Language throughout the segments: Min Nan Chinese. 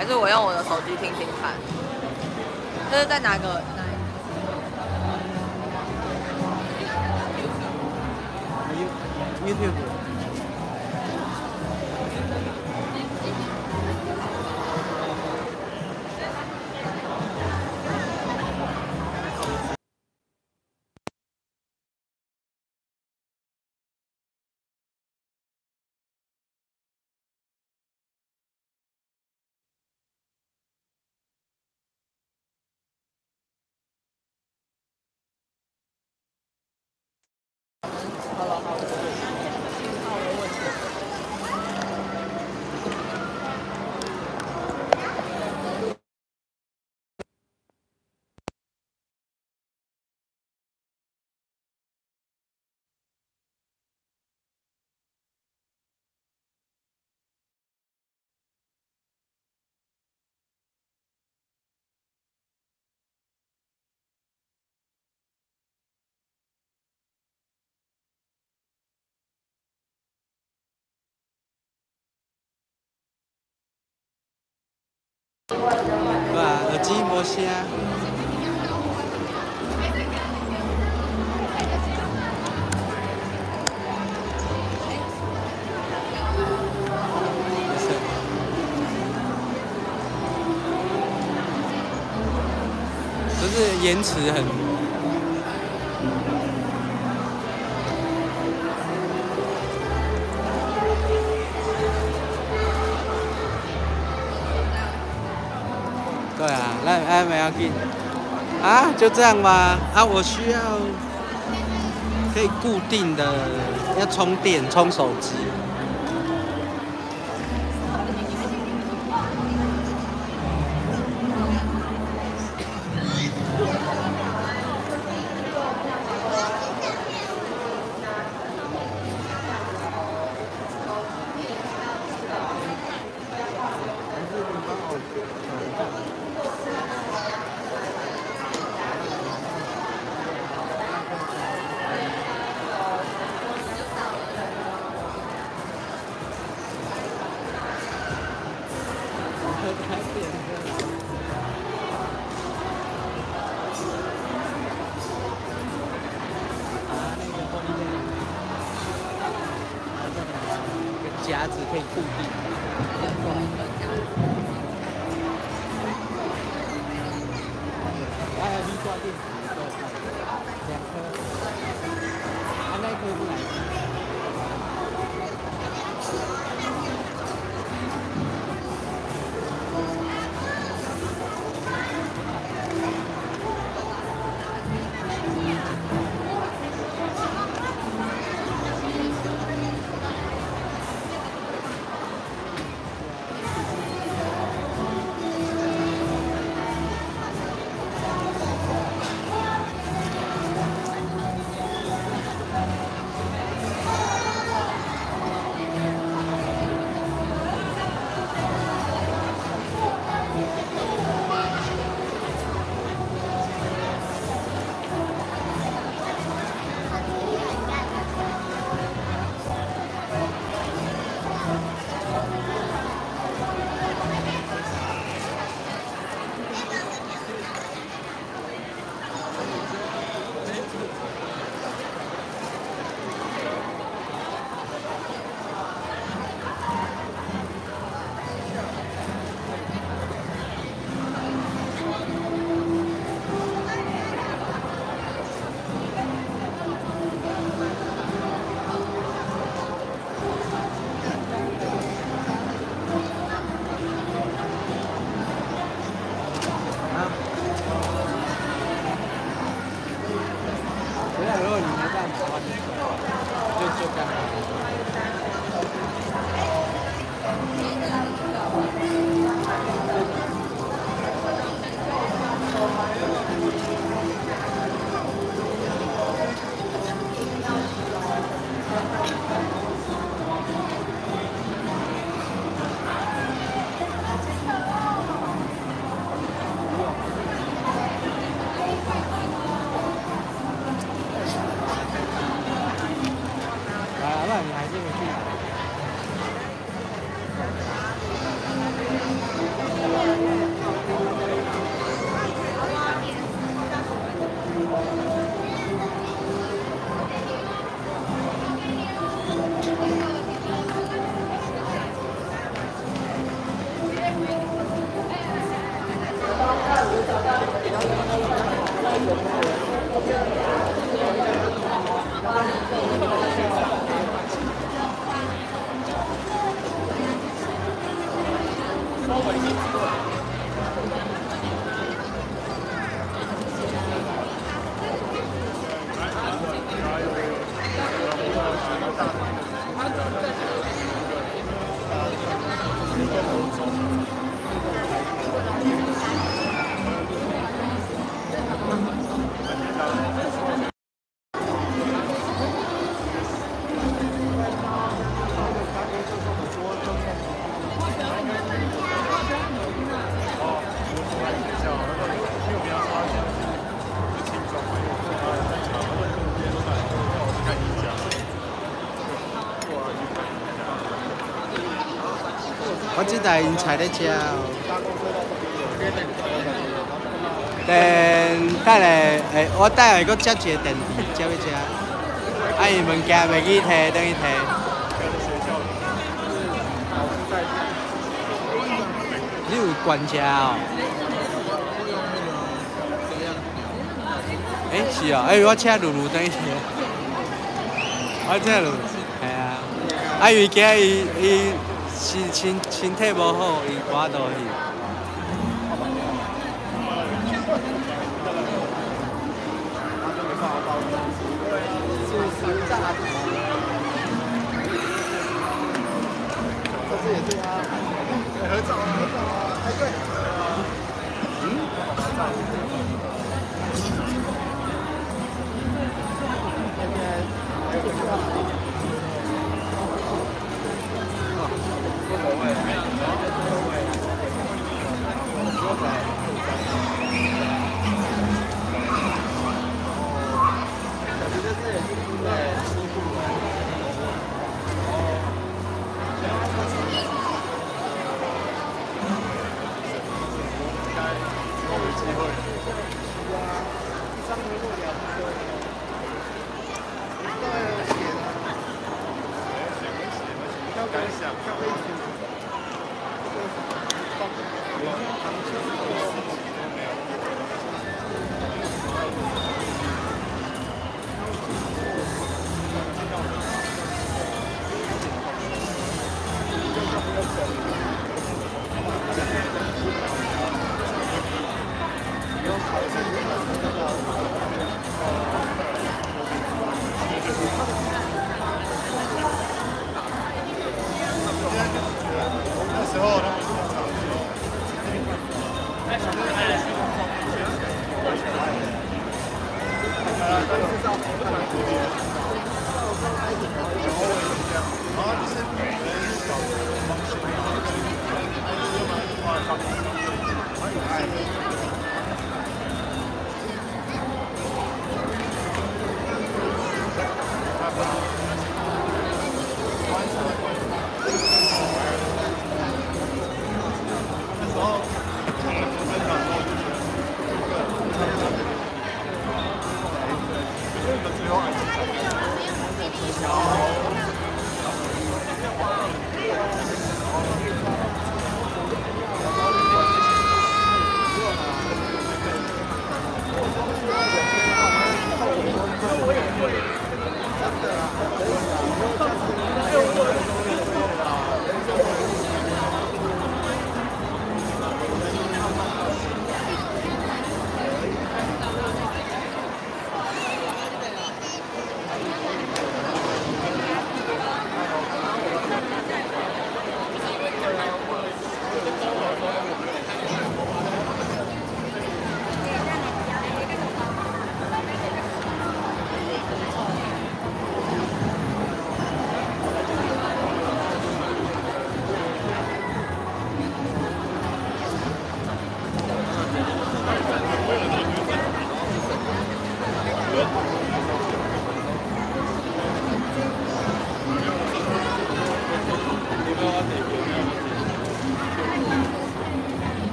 還是我用我的手機聽聽看？這是在哪個？ YouTube。好了好了，信號的問題。對啊，耳機無聲。沒事。就是延遲很。對啊，那哎沒要緊。啊，就這樣吧。啊，我需要可以固定的，要充電充手機。夾子可以固定。哎，你掛電池兩顆，啊，那顆不來。我這台𪜶菜咧食哦。電，等下，欸，我等下會閣接一个電池，接去遮。啊，伊物件袂記提，轉去提。你有關車哦？欸，是哦，欸，我請露露轉去提。我請露露，系啊。啊，因為驚伊伊身體無好，伊無法度去。合照啊，合照啊，哎對。嗯。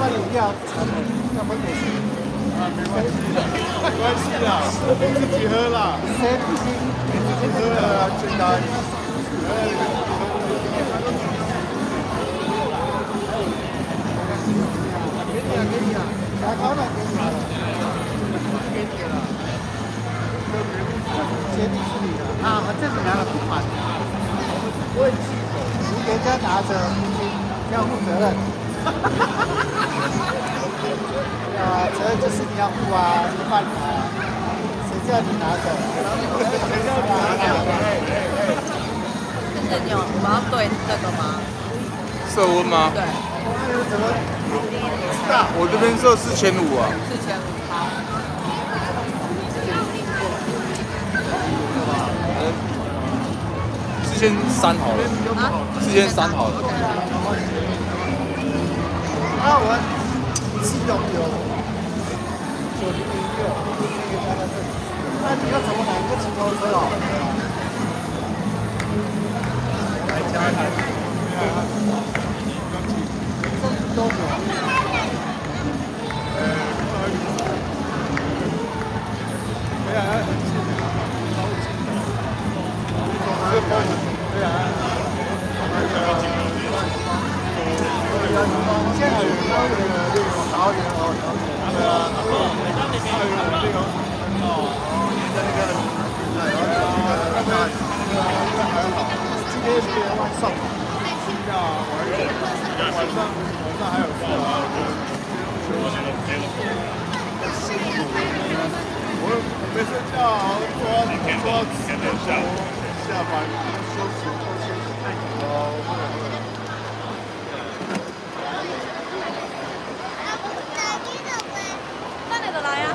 你要要分給誰？啊，沒關係，沒關係啦，你自己喝啦。誰不行？你自己喝啦，簡單。給你啊，給你啊，牙膏呢？給你了，給你了。決定是你的啊，這是拿了不管，我會記得，你給人家拿着，你要負責任。啊，責任就是你要負啊，沒辦法，誰叫你拿着？誰叫你拿着？就是你有我們要對這個嗎？設溫嗎？對。我這邊設4500啊。4500，好。4300好了。4300好了。啊，我自動有9006，那你要怎麼買？你騎摩托車哦。來加一台。這多久？沒有，很近的，超近的。這風，對啊。現在有高原哦，桃園哦，桃園。對啊，桃園那個哦，在那個，那邊那邊還好。今天是別人外送。要晚上還有事啊。我沒睡覺，做到10點多下班休息休息太久了。等下就來啊！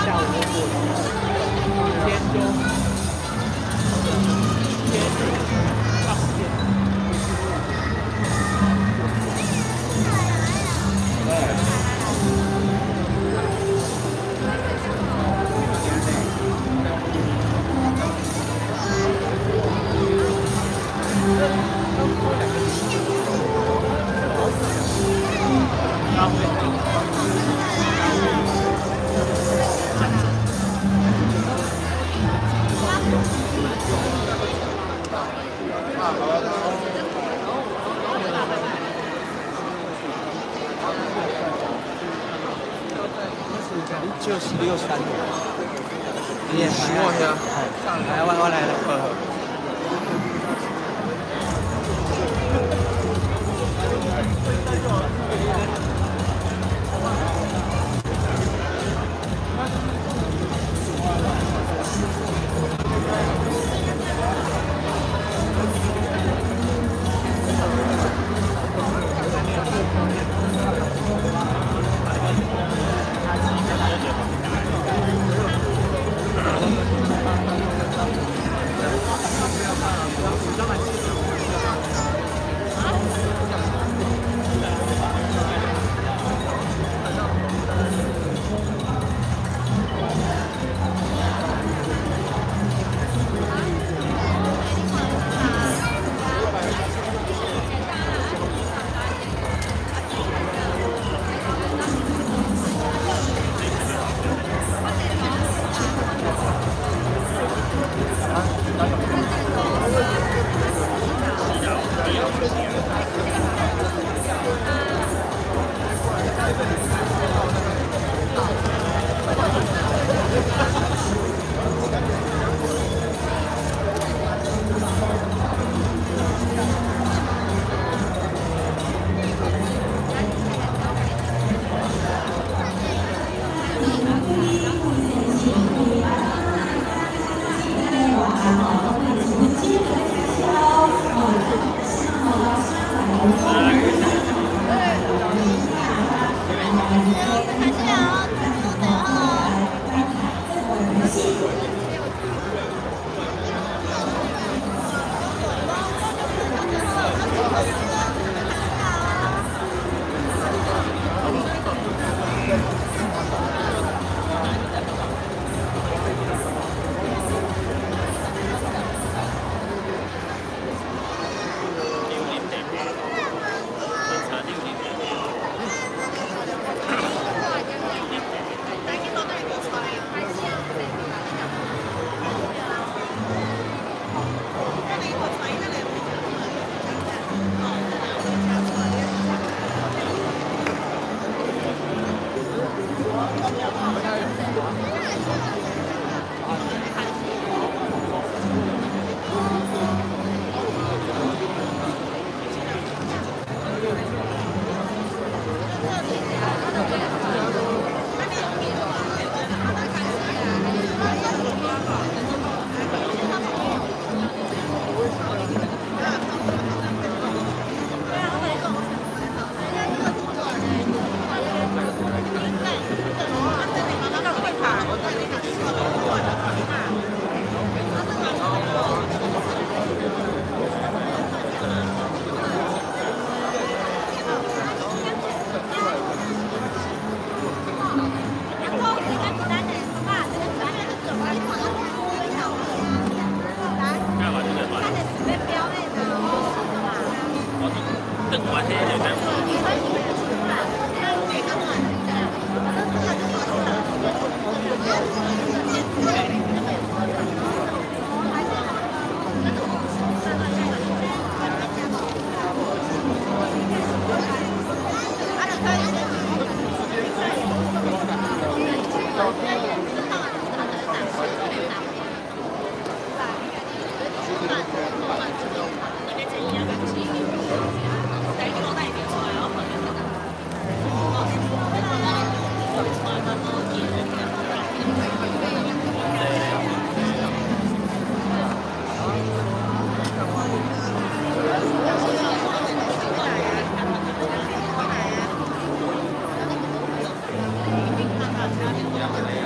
下午就过去，明天就明天放电。借16三。你也想我遐。来，我来了。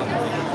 Gracias.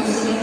理事长。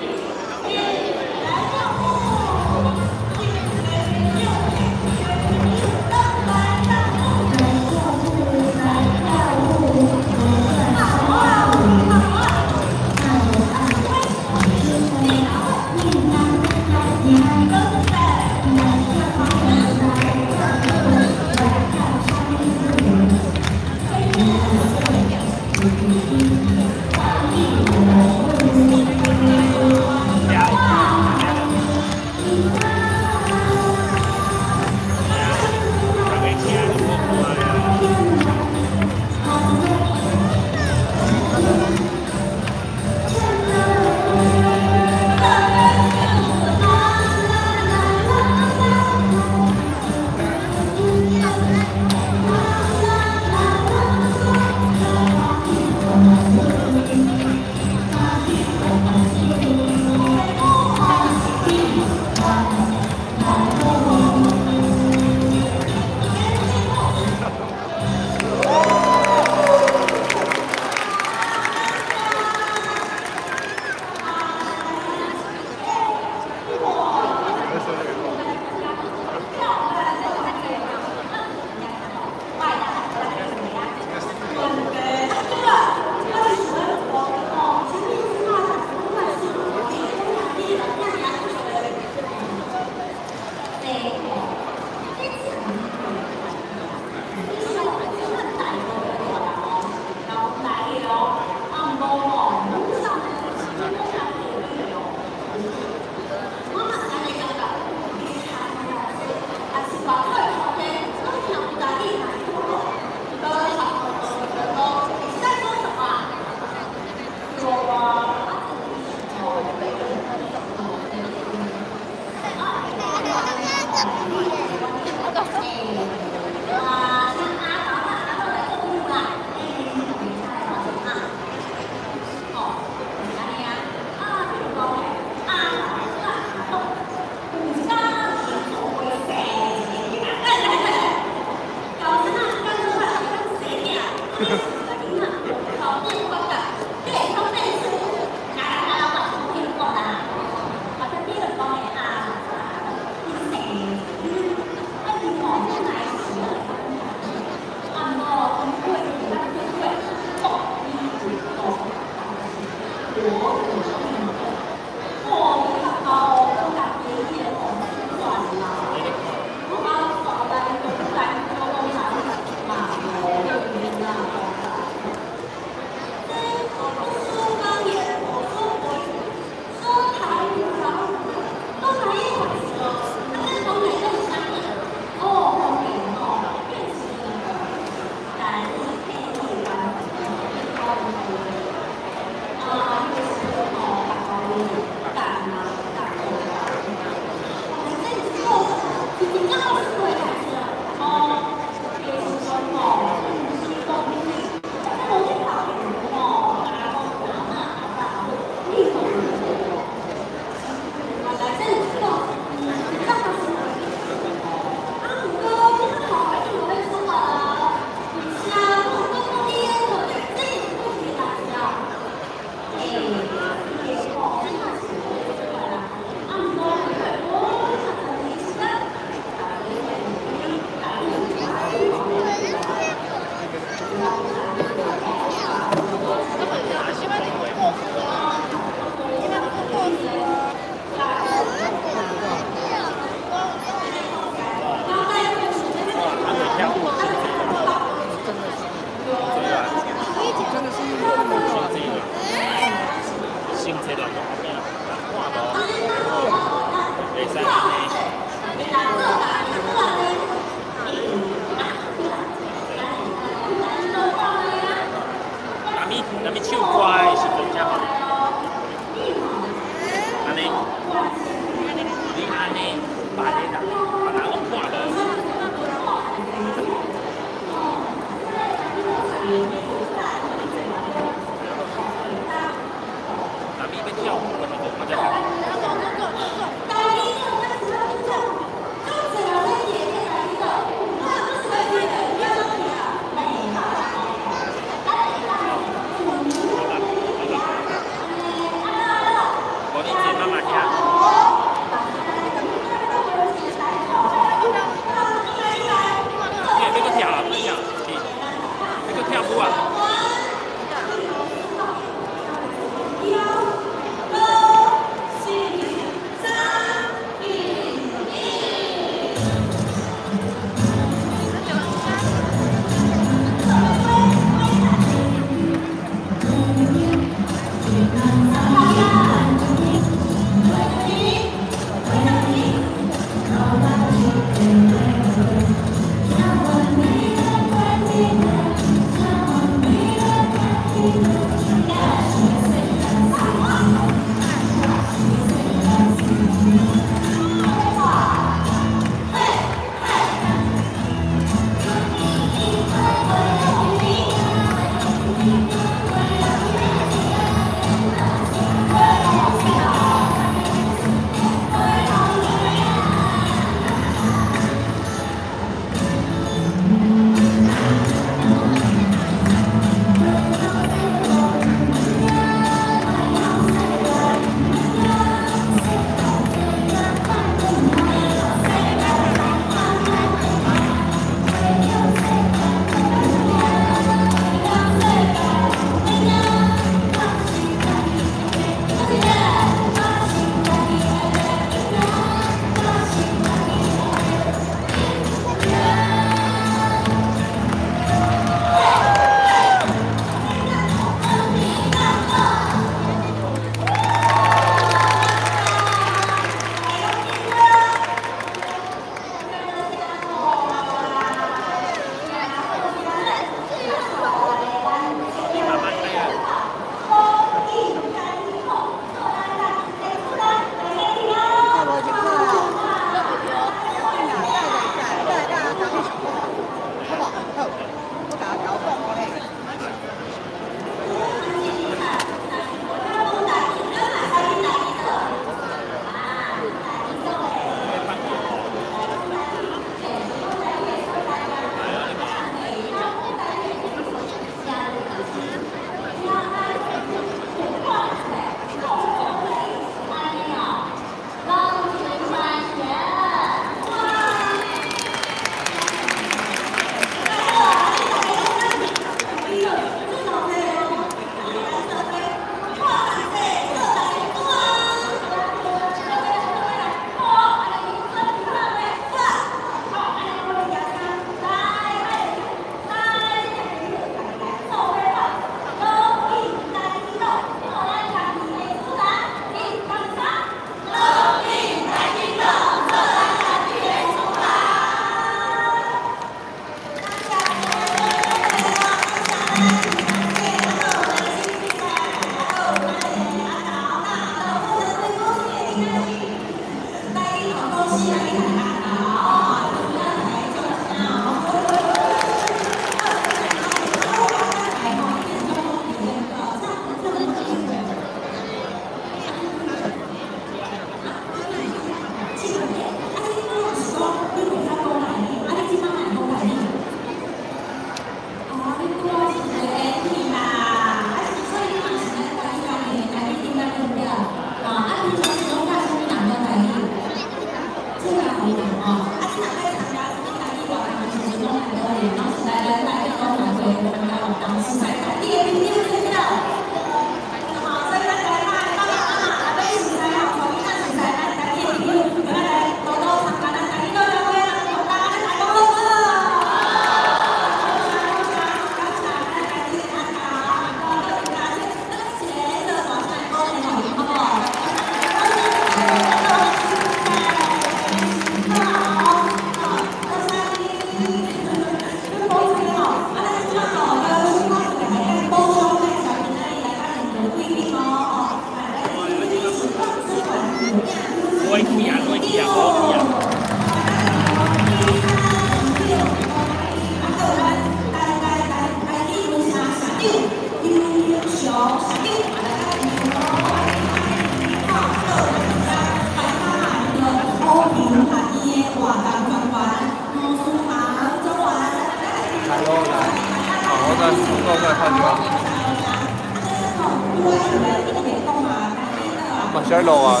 嘛是爱录啊，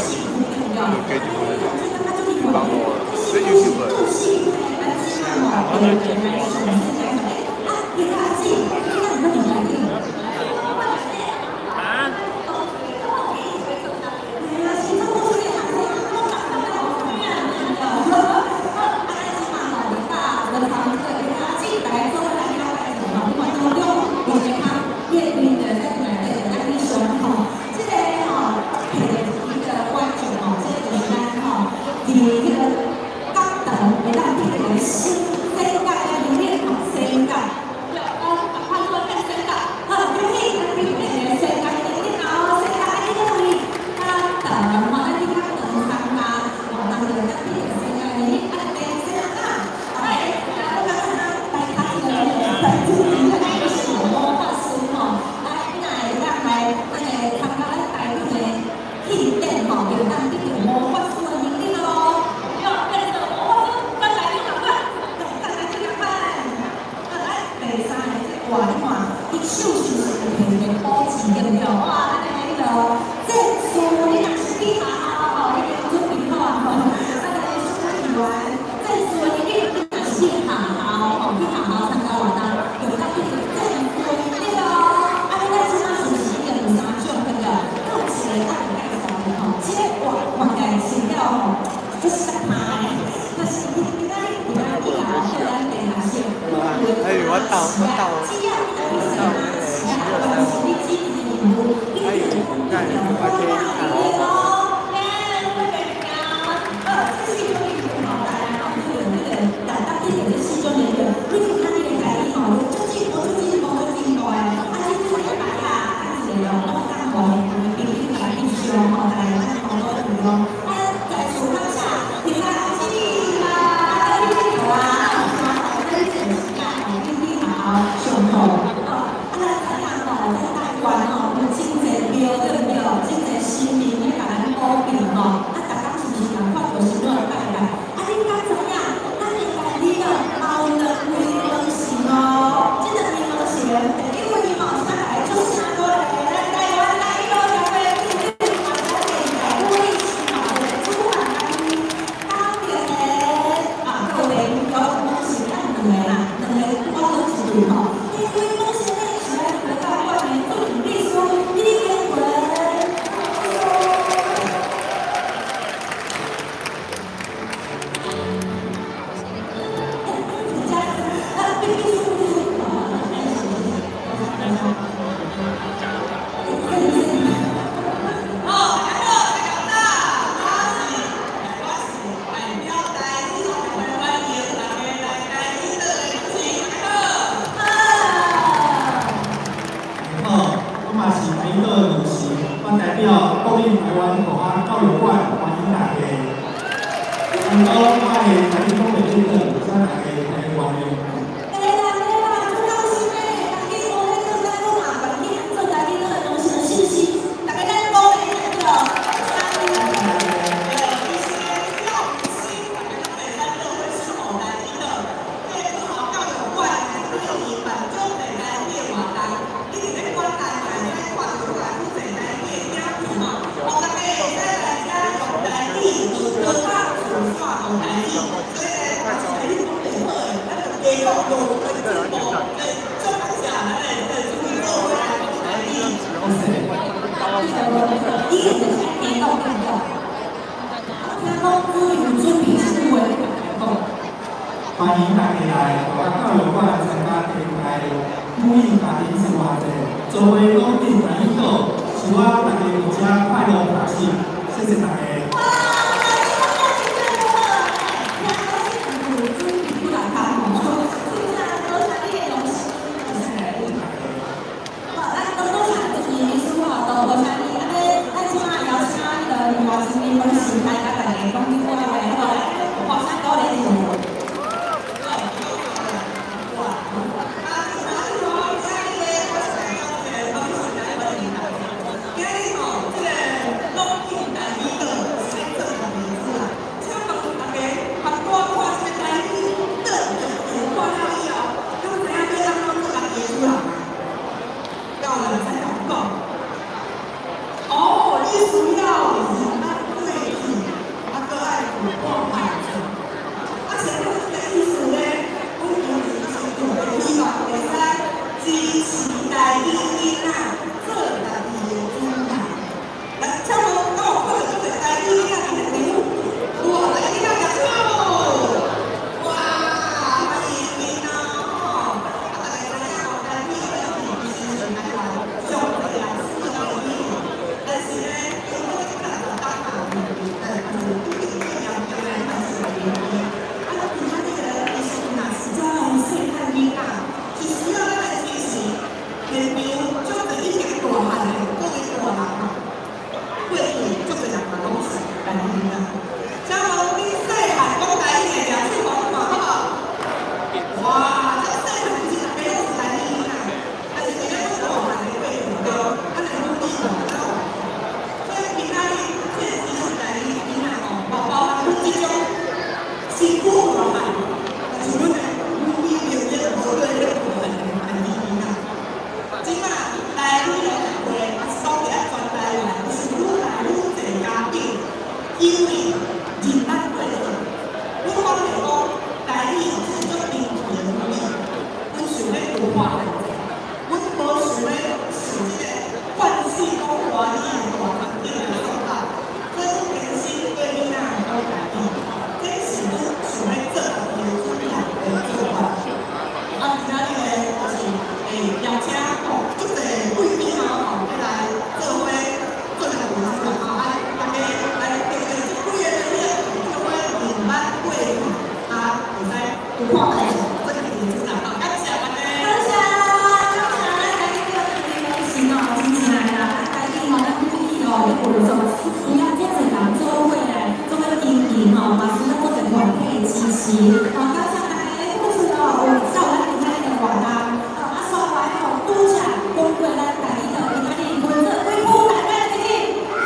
就加一份网络，这 YouTube 的。我到那个763，还有講我的台語講袂準確，請大家來原諒。對啦對啦，足高興的，大家無咧做咱講嘛，趕緊做台語那個東西的信息，大家咱講的那個。其實呢，只要有心，大家攏會使做伙守護台語島。這個拄好教育館的舉辦足濟台語的活動，你佇咧館內嘛會使看著愈來愈濟台語的影片吼，予大家會使來遮用台語學高塔自線學台語，所以呢，若是台語講袂好的，咱就加講有去進步。足感謝咱的主任做伙來講台語。以前就是愛加講加講。聽講主任有準備一句話來講。歡迎大家來大甲教育館參加第五屆母語家庭生活節，做伙努力台語島，希望大家有遮快樂學習，謝謝大家。哇！聽講有準備幾若工吼，真正多謝你的用心。好，咱多多謝主任醫師吼，多謝你。按呢，咱這馬邀請彼个林華清林博士來共大家講幾句話，好，來，華山高連主。啊，今日咧，我是來講一個，我是來問你啦。今日吼，這個攏緊台語島是做家己的主啦。請問大家，剛拄仔看這個台語島的圖看了以後，你有知影欲按怎做家己的主人無？敢有人會使共阮講？哦，你需要認捌過去，啊，閣愛有看賣做。啊，像咱這個意思咧，阮其實是希望會使支持台語囡仔做家己的主人。來，請問敢有看著足濟台語囡仔佇咧場？有無台語囡仔舉手？哇，歡迎恁哦！吼，啊，大家知影哦，台語囡仔其實是台灣上濟人使用的語言，但是呢，經過這幾十冬嘛，有一定嚴重的傳承問題。啊，其他這個其實若是遮細漢囡仔，是需要咱來支持。現場足濟已經大漢的，各位大人嘛，過去足濟人嘛攏是台語囡仔。請問恁細漢講台語的舉手予阮看好無？哇，這細漢其實大家攏是台語囡仔，但是佇咧阮大漢的過程中，咱來努力嘛，咱有。所以今仔日這個支持台語囡仔吼，嘛包含阮這種辛苦大漢，但是阮的母語能力無對咧大漢的台語囡仔。這馬台語學會嘛是講佇咧全台灣是愈來愈濟家長，因為認捌過去，阮發現講台語是足珍貴的母語，阮想欲多看較濟，阮無想欲受這個慣性講華語的大環境的束縛，所以阮更新對囡仔講台語，這是阮想欲做家己的主人的做法。啊，今仔日呢，就是邀請吼，足濟貴賓哦，吼，欲來做伙做家己的主人吼，啊，大家來聽著這幾個人做伙認捌過去，啊，會使有看賣做家己的主人吼，感謝大家。感謝，感謝咱台語叫林博士吼，真正的啦，咱台語吼，咱母語哦，咧有做需要遮濟人做伙來做伙經營吼，嘛需要足濟團體的支持。吼，感謝大家的付出哦，有造咱今仔日的活動。啊，煞來吼，拄才講過咱台語島今仔日分做幾區，大家記得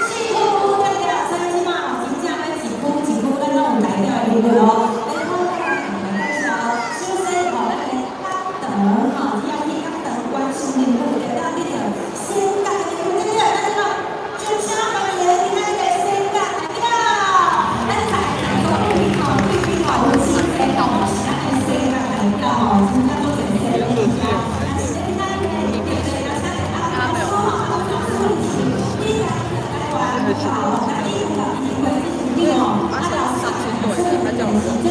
四區對對，所以這馬吼，真正欲一區一區，咱攏有代表的人物哦。來，好，來介紹，首先吼，咱的港長吼，TIP 港長關心人物會當得著先覺的人物，對對，咱這個掌聲歡迎今仔日的先覺代表。咱台台東貴賓吼，貴賓吼有真濟吼，攏是咱的先覺代表吼，真正足濟先覺。但是今仔日的特別邀請的阿老師吼，阿老師是你來台灣吼，台語有基金會理事長吼，啊老師出的是足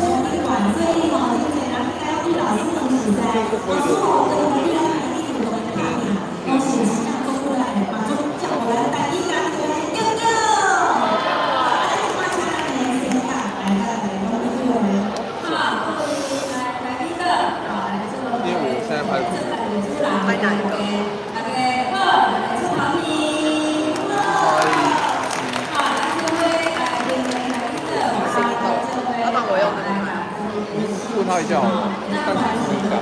拍一下好了，看质感。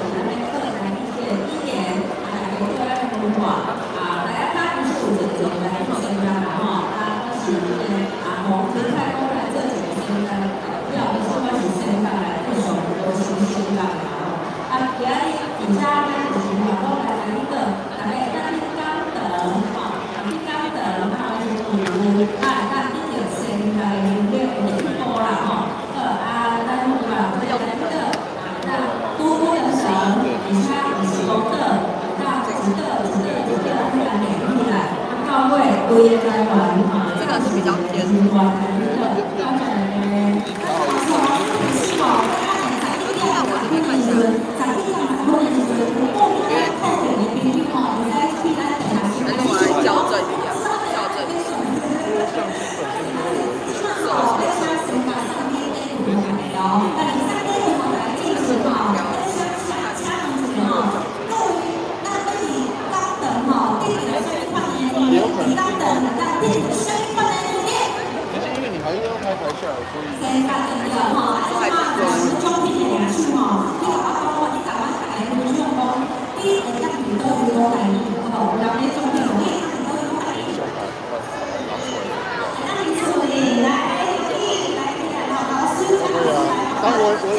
这个是比较偏。那我这边看一下。还是我来校正一下，校正一下。其实因为你还是要拍台下，所以。当我有这个。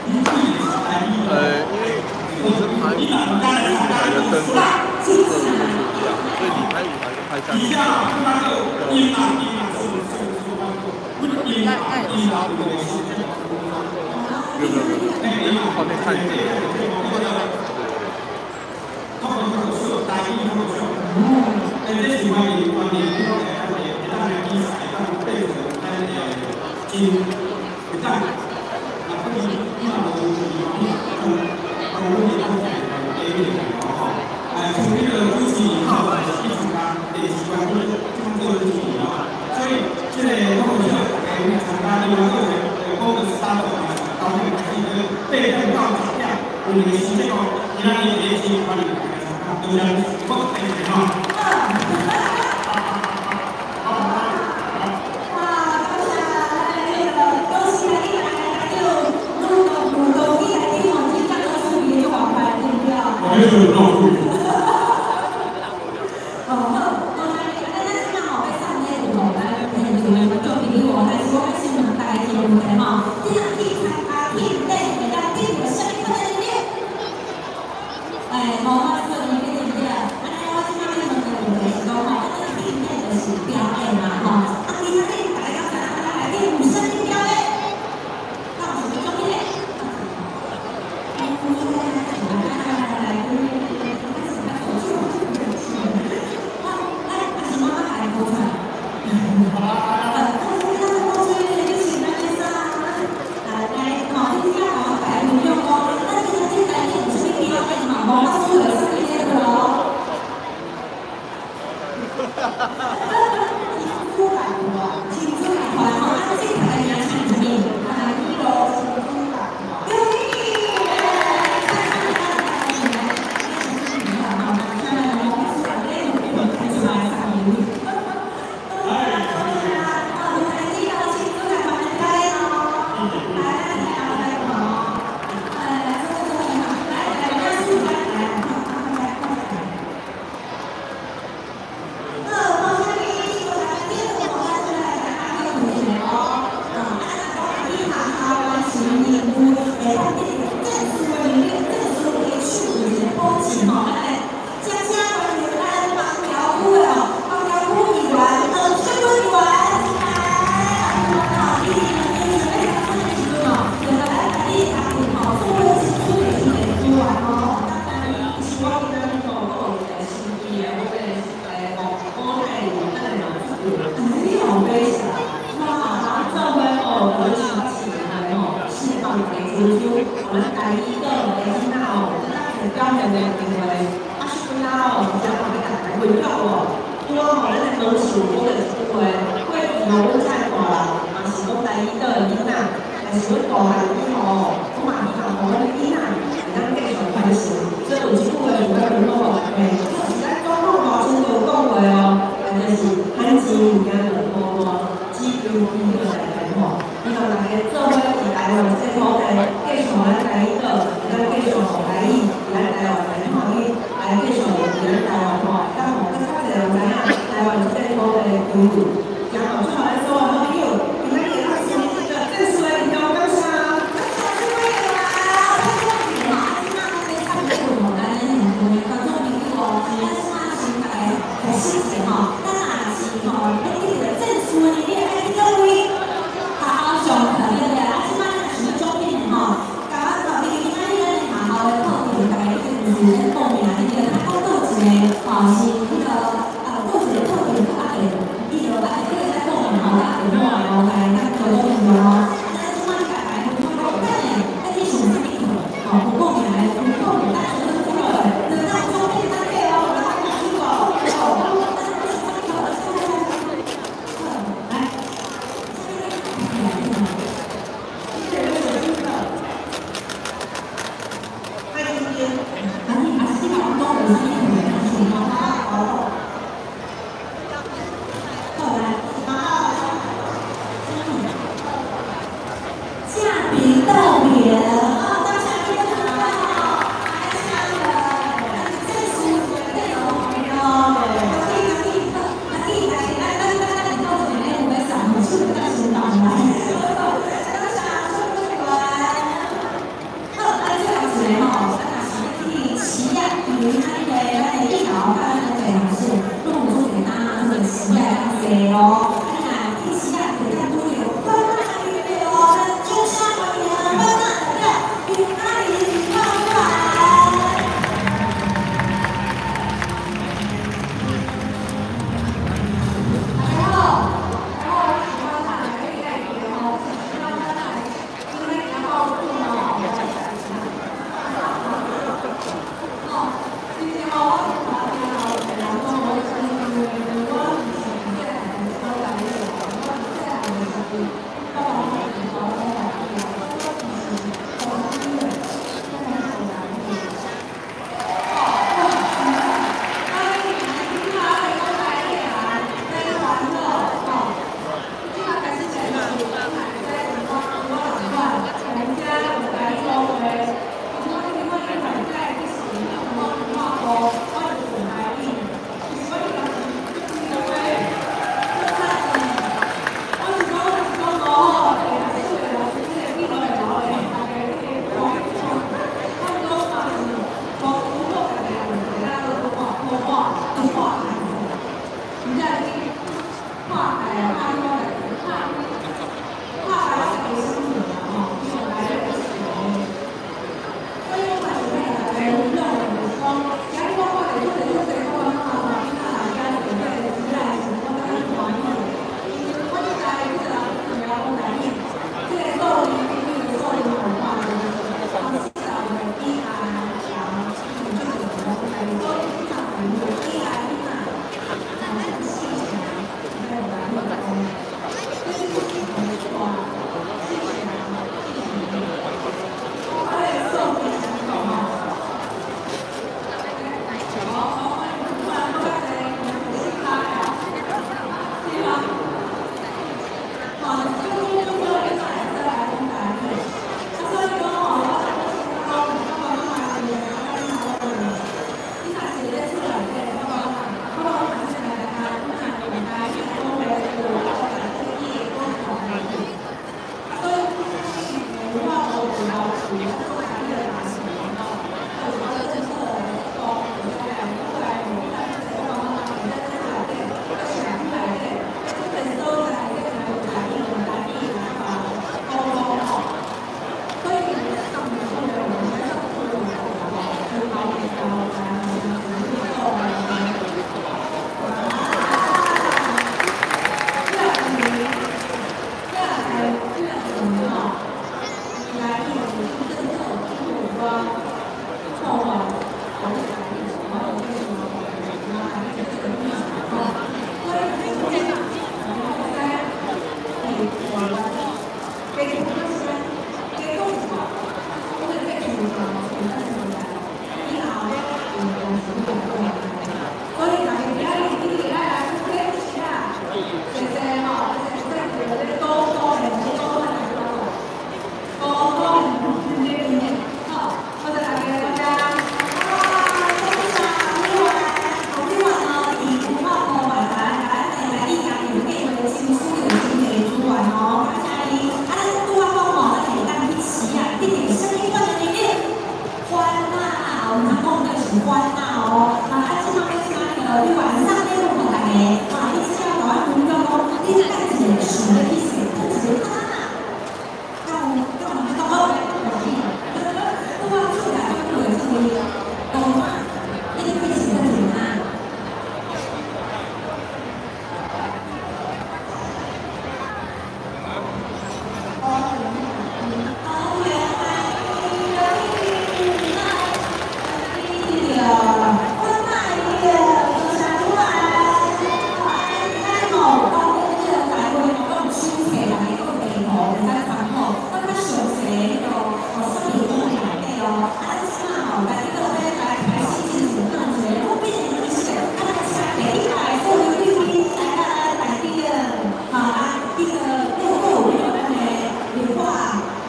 因为你是拍舞台的灯光色不一样，所以你拍舞台跟拍下面。那有需要多吗？没有没有没有，因为画面看见。咱台语岛的囡仔哦，有较济表现的机会。啊，小囡仔哦，真正欲共大家分享哦。拄仔吼，咱的老师有讲著一句话，过去吼，阮遮的大人嘛是讲台语岛的囡仔，但是阮大汉以后哦，我嘛希望吼，阮的囡仔会当继续传承。所以有一句话想欲分享予大家，就是咱总统大亲就有讲过哦，那就是番钱物件就无大，只求彼个来来吼。希望大家做伙伫台湾这个土地，继续予咱台语岛，会当继续予台语伫咱台湾来创意，来继续伫咱台湾吼，会当予阁较济人知影台湾这个土地的优势。然后祝咱所有好朋友，今仔日会当顺利这个正式的活动，感谢。感谢各位啦，啊，这马咱咧参与吼，咱现场的观众朋友哦，咱这马先大家复习一下吼，咱若是吼欲得著证书呢，你爱去佗位？学校上課對不對？啊，這馬咱是獎品的吼，共我講，你今仔日咱的學校的課程，大家已經是咧報名，對不對？啊，講佗一個吼是彼個佗一個課程較會，伊就愛會使參考，閣較詳細彼個哦說明書內底哦。啊，咱這馬吼，家己閣欲來開始進行放一个特別的儀式，啊，咱請第一排所有貴賓來到咱台頂，好啊，彼個閣閣有彼個咱的立法，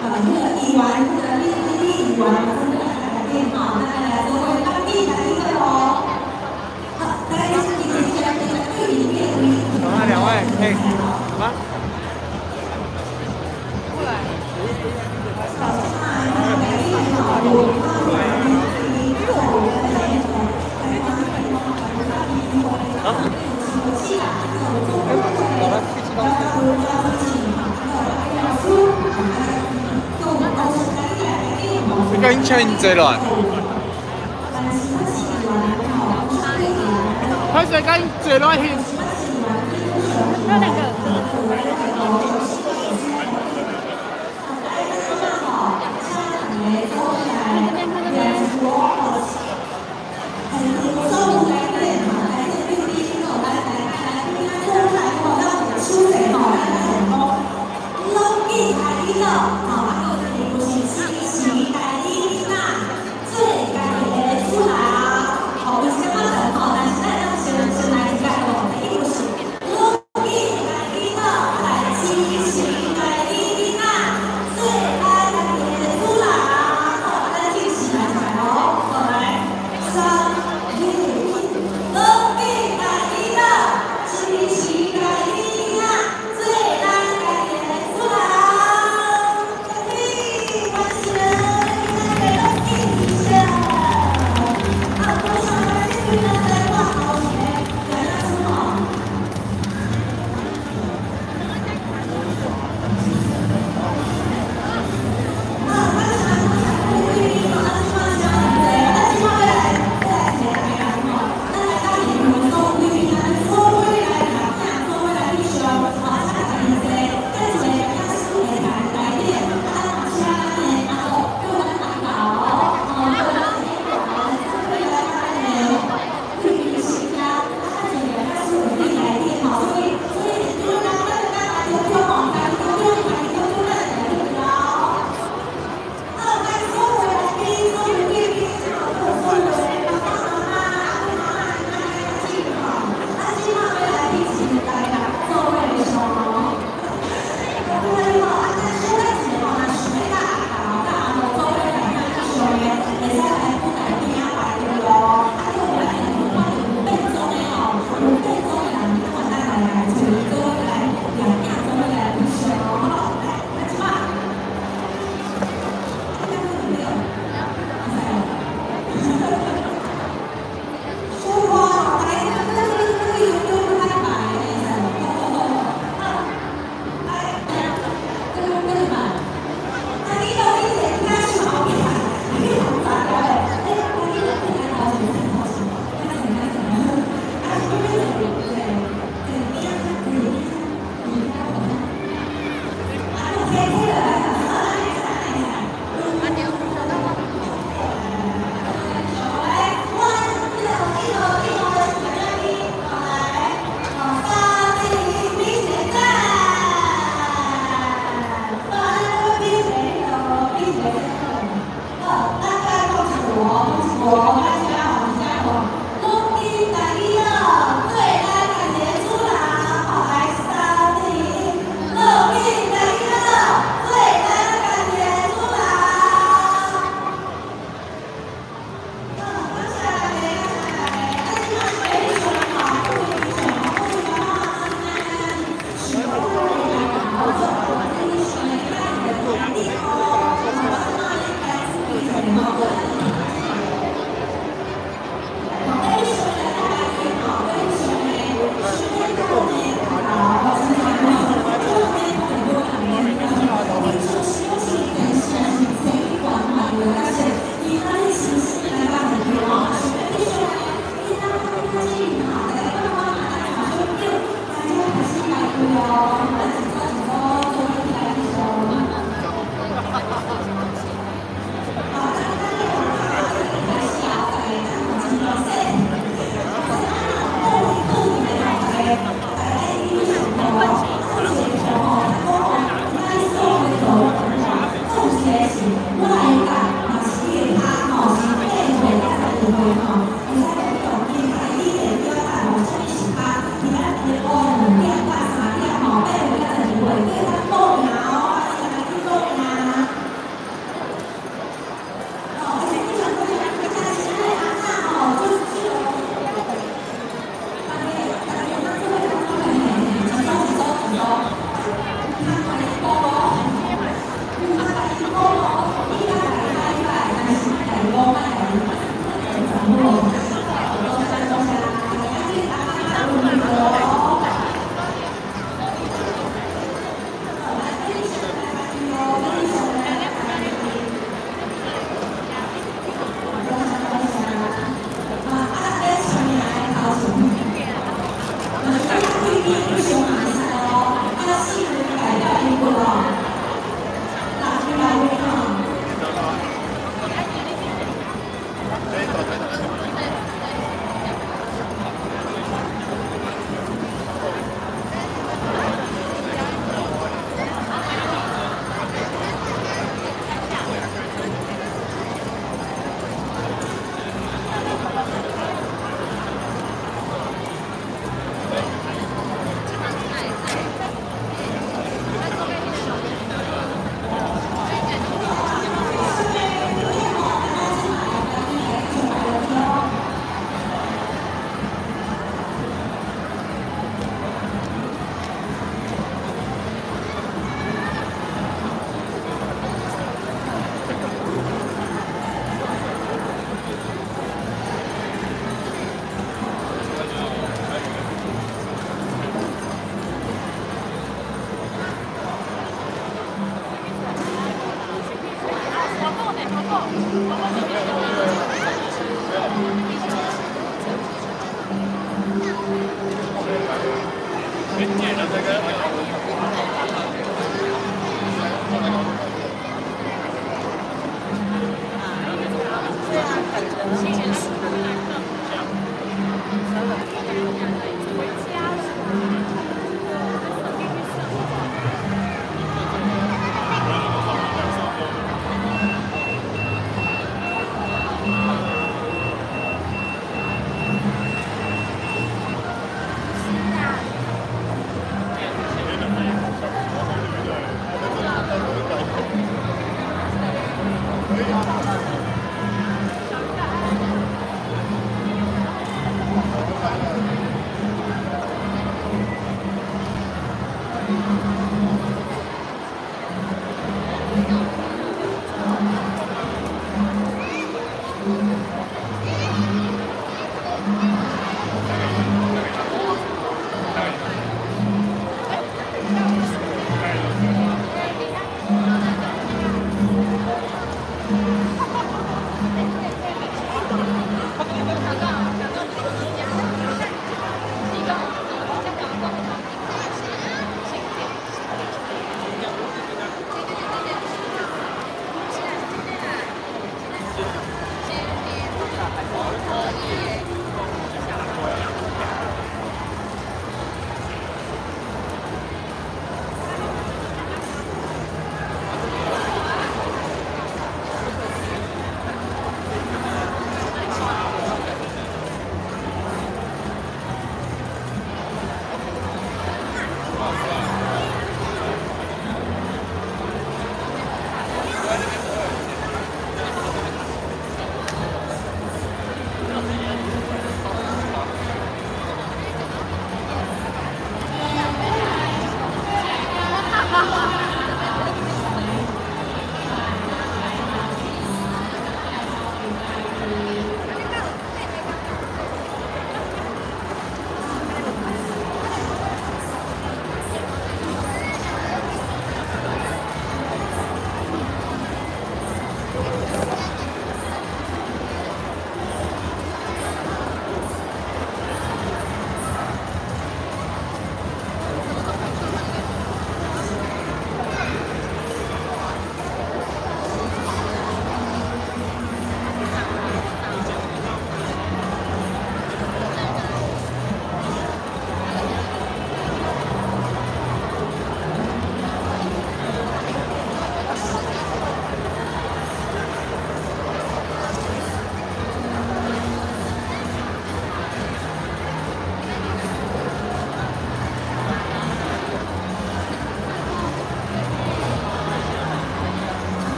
彼個議員，彼個李李議員，來台頂吼，咱來做伙咱比台頂個哦。好，來，請請對面位。好啊，兩位，哎，什麼？過來。啊？走了，去吃東西。你趕緊請𪜶坐落來。歹勢，趕緊坐落來翕。那兩個。這邊，看這邊。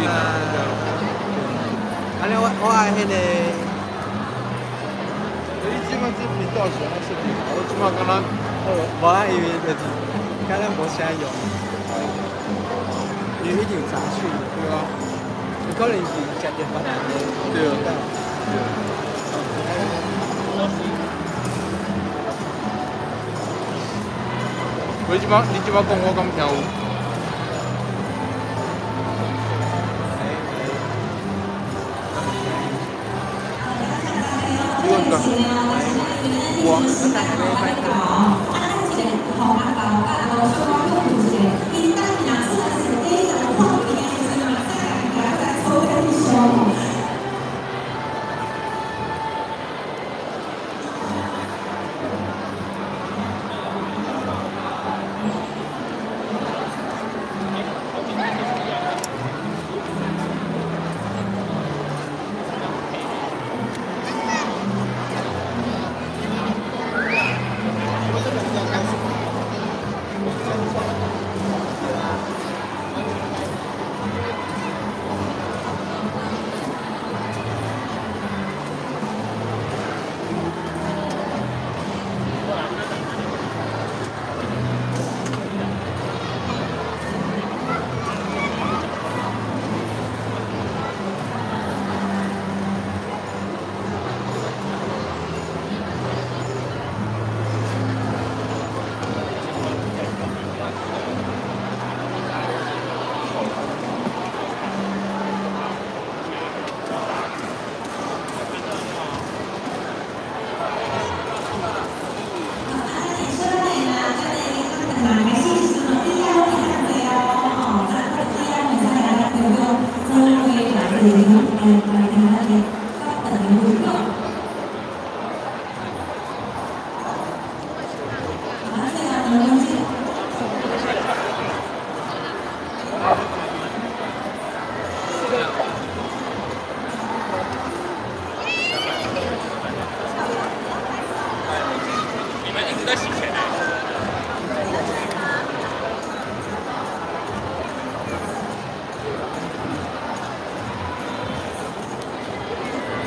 啊，按呢我愛彼个。你這擺這頻道是按怎設定？我這擺敢若，無啊，因為就是敢若無啥用，因為一定有雜訊。對啊。有可能是食著別人的。對。對。你這擺你這擺講，我敢聽有？你講有啊。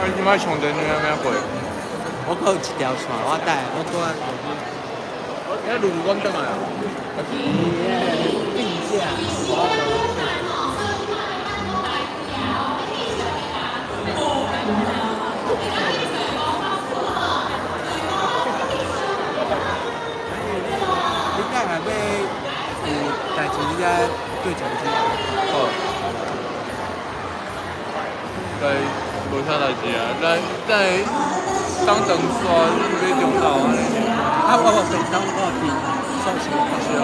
你這擺充電你欲按怎過？我閣有一條線，我等下我閣。遐路阮轉來啊？還是定價？你等下欲有代誌，你才對講機。好。對。無啥代誌啊，咱等下當長煞欲中昼按呢。啊，我無便當，我有訂壽司。是哦。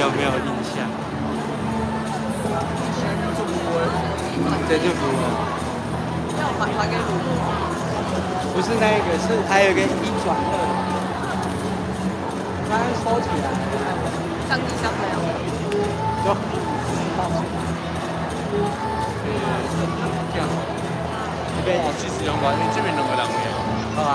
有没有印象？这就符合。要还给鲁。不是那个，是还有一个一转二，刚刚收起来。相机箱没有。走。这样。这边哦，其实两个，这边两个人尔。好啊。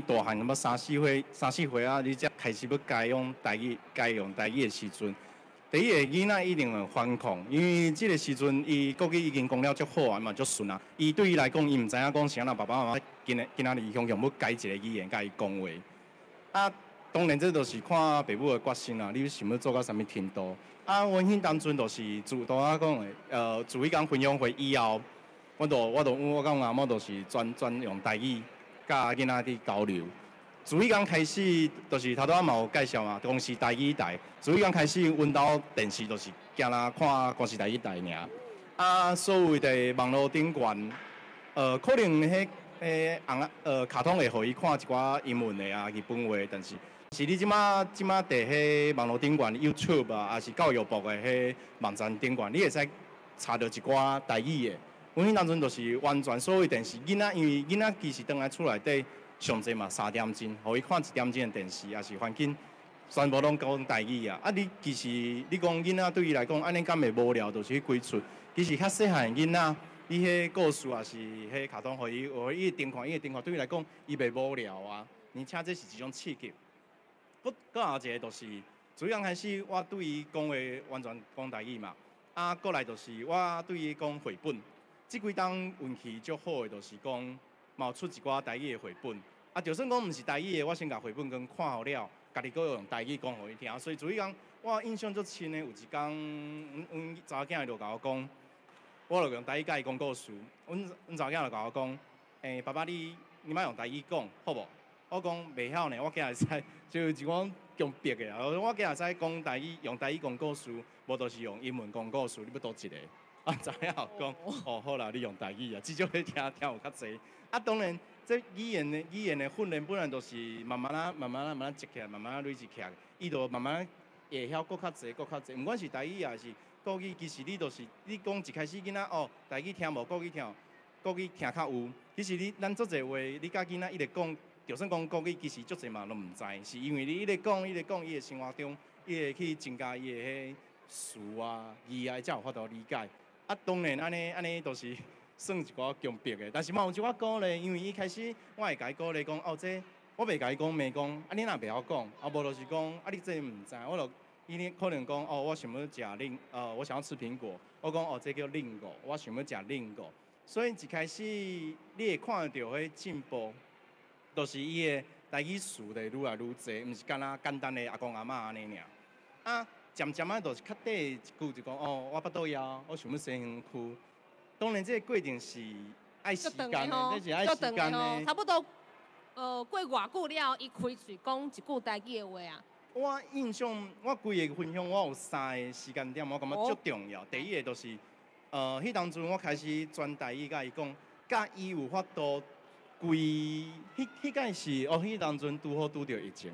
大汉那么三四岁，三四岁啊，你才开始欲教用台语，教用台语的时阵，第一个囡仔一定会反抗，因为这个时阵伊国语已经讲了足好啊嘛，足顺啊。伊对伊来讲，伊毋知影讲啥啦，爸爸妈妈今日今仔日雄雄欲改一个语言共伊讲话。啊，当然这就是看爸母的决心啦，你想欲做到啥物程度。啊，阮彼当阵就是自拄仔讲的，自彼工分享会以后，我佮阮阿某就是专专用台语佮囡仔伫交流。自彼工开始，就是头拄仔嘛有介绍嘛，公视台语台。自彼工开始，阮兜电视就是干焦看公视台语台尔。啊，所谓的网路顶悬，可能彼红仔卡通会予伊看一寡英文的啊、日本话，但是是你这马伫彼网路顶悬 YouTube 啊，抑是教育部的彼网站顶悬，你会使查著一寡台语的。阮彼当阵就是完全所谓电视囡仔，因为囡仔其实转来厝内底上济嘛3点钟，予伊看1点钟的电视，抑是环境全部攏講台語啊！啊，你其實你講囡仔對伊來講，按呢敢會無聊？就是彼幾齣。其實較細漢囡仔，伊彼故事也是彼卡通，予伊，予伊會定看，伊會定看，對伊來講，伊袂無聊啊。而且這是一種刺激。閣閣後一個就是，主要開始我對伊講話完全講台語嘛。啊，過來就是我對伊講繪本。這幾冬運氣足好的，就是講嘛有出一寡台語的繪本。啊，就算講毋是台語的，我先共繪本先看予了，家己閣用台語講予伊聽。所以主要講，我印象足深的，有一工，阮阮查某囝就共我講，我就用台語共伊講故事。阮阮查某囝就共我講，欸，爸爸你你莫用台語講，好無？我講袂曉呢，我囝會使，就是講強迫的啊。我囝會使講台語，用台語講故事，無就是用英文講故事，你欲佗一个？啊，知影講，哦，好啦，你用台語啊，至少你聽聽有較濟。啊，當然，這語言的訓練本來就是慢慢仔、慢慢仔、慢慢積起來，慢慢仔累積起來，伊就慢慢會曉閣較濟、閣較濟。毋管是台語抑是國語，其實你就是你講一開始囡仔哦，台語聽無，國語聽，國語聽較有。其實你咱足濟話，你共囡仔一直講，就算講國語，其實足濟嘛攏毋知，是因為你一直講、一直講，伊的生活中，伊會去增加伊的彼詞啊、字啊，才有法度理解。啊，當然按呢按呢，就是算一寡強迫的，但是嘛有一寡鼓勵，因為一開始我會共伊鼓勵講，哦，這我袂共伊講罵講，啊你若袂曉講，啊無就是講，啊你這毋知，我就伊可能講，哦，我想欲食蘋，我想要吃蘋果，我講，哦，這叫蘋果，我想欲食蘋果，所以一開始你會看著彼進步，就是伊的台語詞會愈來愈濟，毋是干焦簡單的阿公阿嬤按呢爾。啊，漸漸仔就是較短一句就講，哦，我腹肚枵，我想欲洗身軀。當然，這個過程是愛時間的，這是愛時間的。差不多，過偌久了，伊開喙講一句台語的話啊？我印象，我規个分享，我有三个時間點，我感覺足重要。第一個就是，彼當陣我開始轉台語共伊講，佮伊有法度規，彼彼擺是哦，彼當陣拄好拄著疫情。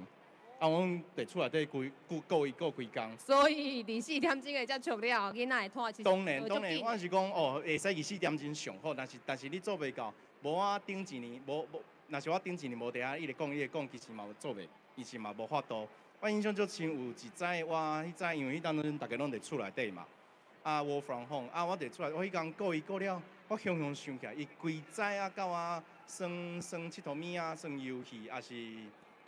啊，阮佇厝內底規顧顧伊顧規工。所以24點鐘的接觸了，囡仔會拖。當然，當然，我是講哦，會使24點鐘上好，但是你做袂到，無我頂一年，無無，若是我頂一年無佇遐一直講一直講，其實嘛有做袂，伊是嘛無法度。我印象足深，有一擺我彼擺因為彼當陣逐家攏佇厝內底嘛，啊，work from home，啊，我佇厝內，我彼工顧伊顧了，我雄雄想起來，伊規早啊到我耍耍𨑨迌物仔，耍遊戲，抑是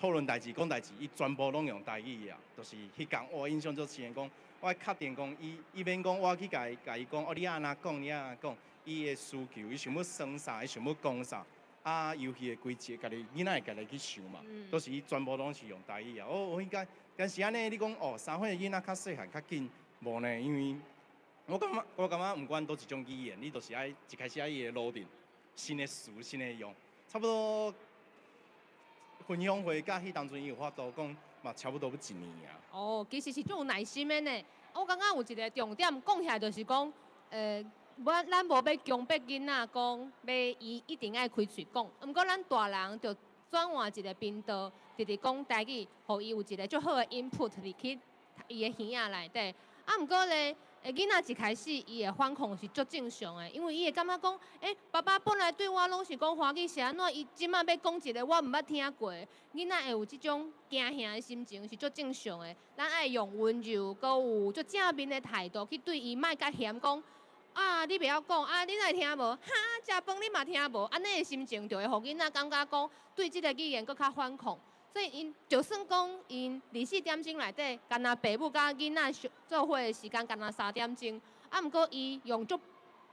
討論代誌、講代誌，伊全部攏用台語啊，就是彼工我印象足深的講，我確定講，伊伊免講我去共伊共伊講，哦，你按怎講，你按怎講，伊的需求，伊想欲耍啥，伊想欲講啥，啊，遊戲的規則，家己囡仔會家己去想嘛，都是伊全部攏是用台語啊。我我應該，但是按呢，你講哦，3歲的囡仔較細漢較緊，無呢，因為我感覺毋管佗一種語言，你就是愛一開始愛伊的路徑，新的詞，新的用，差不多。分享會佮彼當陣伊有法度講，嘛差不多欲一年啊。哦，其實是足有耐心的呢。我感覺有一個重點講起來，就是講，我咱無欲強迫囡仔講，欲伊一定愛開喙講。毋過咱大人就轉換一個頻道，直直講台語，予伊有一個足好的 input 入去伊的耳仔內底。啊，毋過咧，囡仔一開始伊的反抗是足正常的，因為伊會感覺講，欸，爸爸本來對我攏是講華語，是按怎？伊這馬欲講一個我毋捌聽過的，囡仔會有這種驚嚇的心情是足正常的。咱愛用溫柔，閣有足正面的態度去對伊，莫共嫌講，啊，你袂曉講，啊，你哪會聽無？哈，食飯你嘛聽無？按呢的心情就會予囡仔感覺講，對這個語言閣較反抗。所以𪜶就算講𪜶24點鐘內底，干焦爸母佮囡仔做伙的時間，干焦3點鐘，啊，毋過伊用足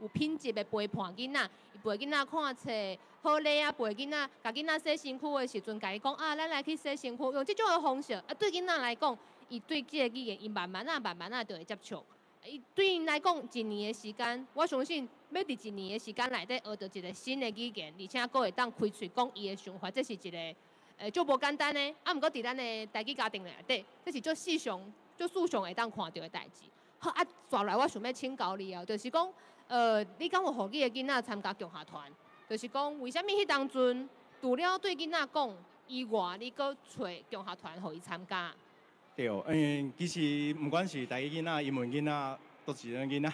有品質的陪伴囡仔，伊陪囡仔看冊，好禮啊，陪囡仔，共囡仔洗身軀的時陣，共伊講啊，咱來去洗身軀，用這種的方式，啊，對囡仔來講，伊對這個語言，伊慢慢仔、慢慢仔就會接觸。伊對𪜶來講，一年的時間，我相信欲佇一年的時間內底學著一個新的語言，而且閣會當開喙講伊的想法，這是一個足無簡單的。啊，毋過佇咱的台語家庭內底，這是足時常、足時常會當看著的代誌。好啊，紲來我想欲請教你哦，就是講，你敢有予你的囡仔參加共學團？就是講，為啥物彼當陣除了對囡仔講以外，你閣揣共學團予伊參加？對，嗯，其實毋管是台語囡仔、英文囡仔，佗一種囡仔，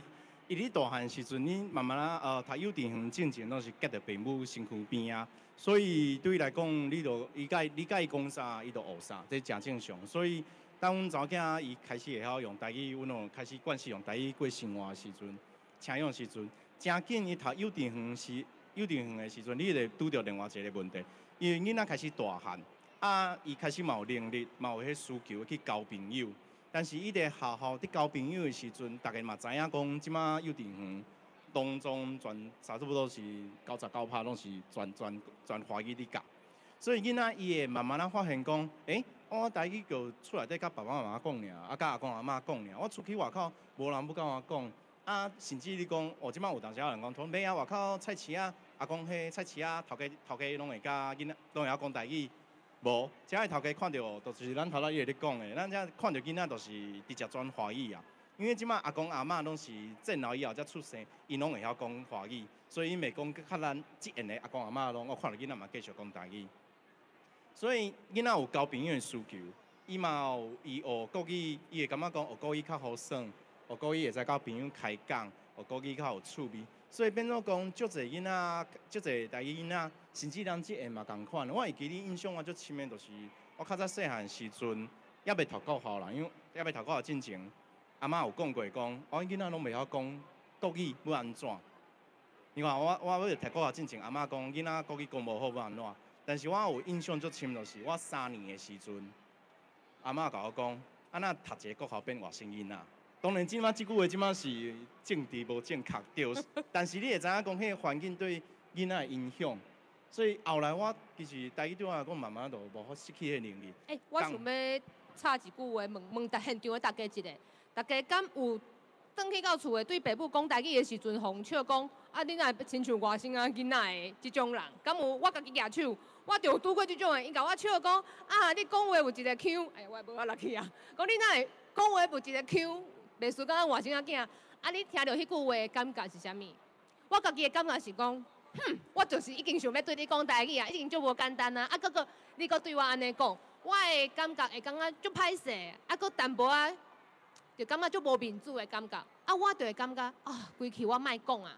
伊咧大漢時陣，你慢慢仔讀幼稚園進前攏是佮著父母身軀邊啊，所以對伊來講，你就伊共伊共伊講啥，伊就學啥，這誠正常。所以当阮查某囝伊开始会晓用台语，阮有开始惯势用台语过生活的时阵，请养时阵，诚紧伊读幼稚园时，幼稚园的时阵，你会拄著另外一个问题，因为囡仔开始大汉，啊，伊开始嘛有能力，嘛有彼需求去交朋友，但是伊伫学校伫交朋友的时阵，逐家嘛知影讲，这马幼稚园当中全差不多是99%拢是全全全华语伫教，所以囡仔伊会慢慢仔发现讲，欸，我台语就厝内底佮爸爸妈妈讲尔，啊，佮阿公阿嬷讲尔，我出去外口无人欲佮我讲，啊，甚至你讲，哦，这马有当时有人讲，讲袂啊，外口菜市仔，阿公彼菜市仔头家头家拢会佮囡仔拢会晓讲台语，无，遮的头家看著，就是咱头拄仔伊会咧讲的，咱遮看著囡仔就是直接转华语啊，因为这马阿公阿嬷拢是战后以后才出生，𪜶拢会晓讲华语，所以𪜶袂讲较咱这缘的阿公阿嬷拢，我看著囡仔嘛继续讲台语。所以囡仔有交朋友的需求，伊嘛有伊学国语，伊会感觉讲学国语较好耍，学国语会使佮朋友开讲，学国语较有趣味。所以变做讲，足济囡仔，足济台语囡仔，甚至咱这下嘛仝款。我会记得印象我足深的，就是我较早细汉时阵，犹未读国校啦，因为犹未读国校进前，阿嬷有讲过讲，我囡仔拢袂晓讲国语，欲按怎？你看我我欲读国校进前，阿嬷讲囡仔国语讲无好，欲按怎？但是我有印象足深，就是我3年的时阵，阿嬷共我讲，啊若读一个国校变外省囡仔。当然，这马这句话这马是政治无正确对，但是你会知影讲，彼个环境对囡仔的影响。所以后来我其实台语对我来讲，慢慢就无法失去彼个能力。欸，我想欲插一句话，问问逐现场的大家一下，大家敢有转去到厝的对爸母讲台语的时阵，予人笑讲啊，你若会亲像外省仔囡仔的这种人，敢有？我家己举手，我就有拄过这种的，𪜶共我笑讲啊，你讲话有一个腔，哎，我无法落去啊。讲你哪会讲话有一个腔，袂输佮咱外省仔囝。啊，你听著彼句话的感觉是啥物？我家己的感觉是讲，哼，我就是已经想欲对你讲台语啊，已经足无简单啊，啊，阁阁你阁对我按呢讲，我的感觉会感觉足歹势，啊，阁淡薄仔。就感觉足无面子的感觉，啊，我就会感觉啊，规气我莫讲啊，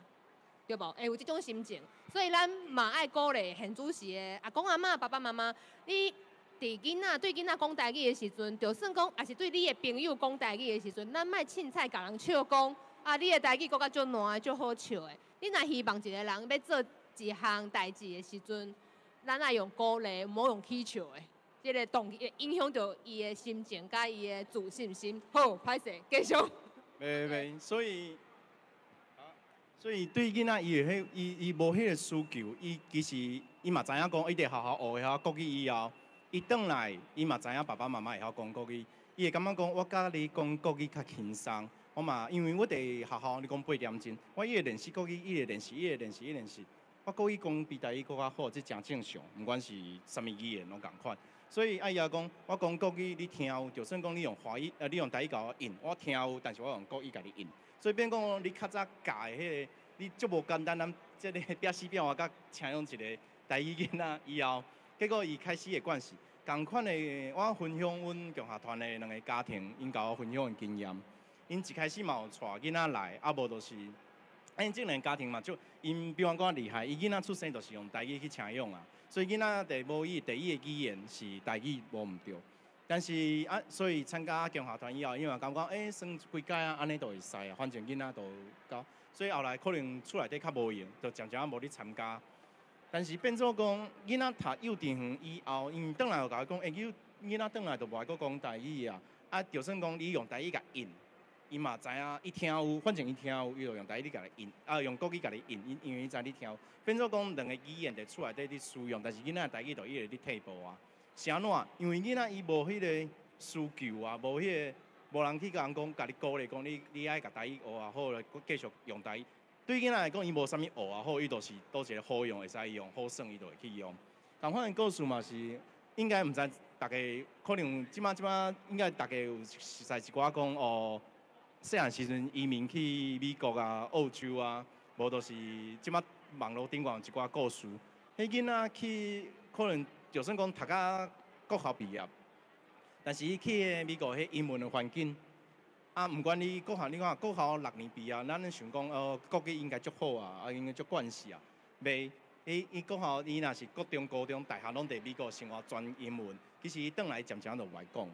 对无？会有这种心情，所以咱嘛爱鼓励现主时的阿公阿嬷、爸爸妈妈，你伫囡仔对囡仔讲台语的时阵，就算讲，也是对你的朋友讲台语的时阵，咱莫凊彩共人笑讲，啊，你的台语阁较足烂、足好笑的。你若希望一个人欲做一项代志的时阵，咱爱用鼓励，毋好用起笑的。这个动会影响著伊的心情，佮伊的自信心。好，歹势，继续。袂袂，所以，所以对囡仔伊会彼，伊伊无彼个需求，伊其实伊嘛知影讲，伊伫学校学会晓国语以后，伊转来伊嘛知影爸爸妈妈会晓讲国语，伊会感觉讲，我佮你讲国语较轻松。我嘛，因为我伫学校，你讲八点钟，我一直练习国语，一直练习，一直练习，一直练习。我国语讲比台语阁较好，这诚正常，毋管是啥物语言拢仝款。所以阿姨讲，我讲国语你听有，就算讲你用华语，你用台语共我应，我听有，但是我用国语共你应。所以变讲你较早教的彼个，你足无简单，咱这个拼死拼活佮请养一个台语囡仔以后，结果伊开始会惯势。仝款的，我分享阮共学团的两个家庭，𪜶共我分享的经验。𪜶一开始嘛有带囡仔来，啊无就是，啊𪜶这两个家庭嘛，就𪜶比方讲厉害，伊囡仔出生就是用台语去请养啊。所以囡仔第母语第一个语言是台语，无毋对。但是啊，所以参加共学团以后，因为感觉欸，耍几摆啊，按呢就会使啊，反正囡仔都教。所以后来可能厝内底较无闲，就渐渐仔无咧参加。但是变做讲，囡仔读幼稚园以后，𪜶转来就共我讲，欸，囡囡仔转来就无爱阁讲台语啊。啊，就算讲你用台语共应，伊嘛知影，伊听有，反正伊听有，伊就用台语共你应，啊，用国语共你应，因因为伊知你听有。变做讲两个语言伫厝内底咧使用，但是囡仔台语就一直咧退步啊。是按怎？因为囡仔伊无彼个需求啊，无彼个，无人去共人讲，共你鼓励讲你你爱共台语学啊好咧，阁继续用台语。对囡仔来讲，伊无啥物学啊好，伊就是佗一个好用会使用，好耍伊就会去用。仝款的故事嘛是，应该毋知逐家可能这马这马应该逐家有熟似一寡讲哦，细汉时阵移民去美国啊、澳洲啊，无就是这马网路顶悬有一寡故事。彼囡仔去可能就算讲读到国校毕业，但是伊去美国彼英文的环境，啊，毋管你国校，你看国校六年毕业，咱咧想讲哦，国语应该足好啊，啊应该足惯势啊，袂，伊伊国校伊若是国中、高中、大学拢伫美国生活全英文，其实伊转来渐渐就无爱讲。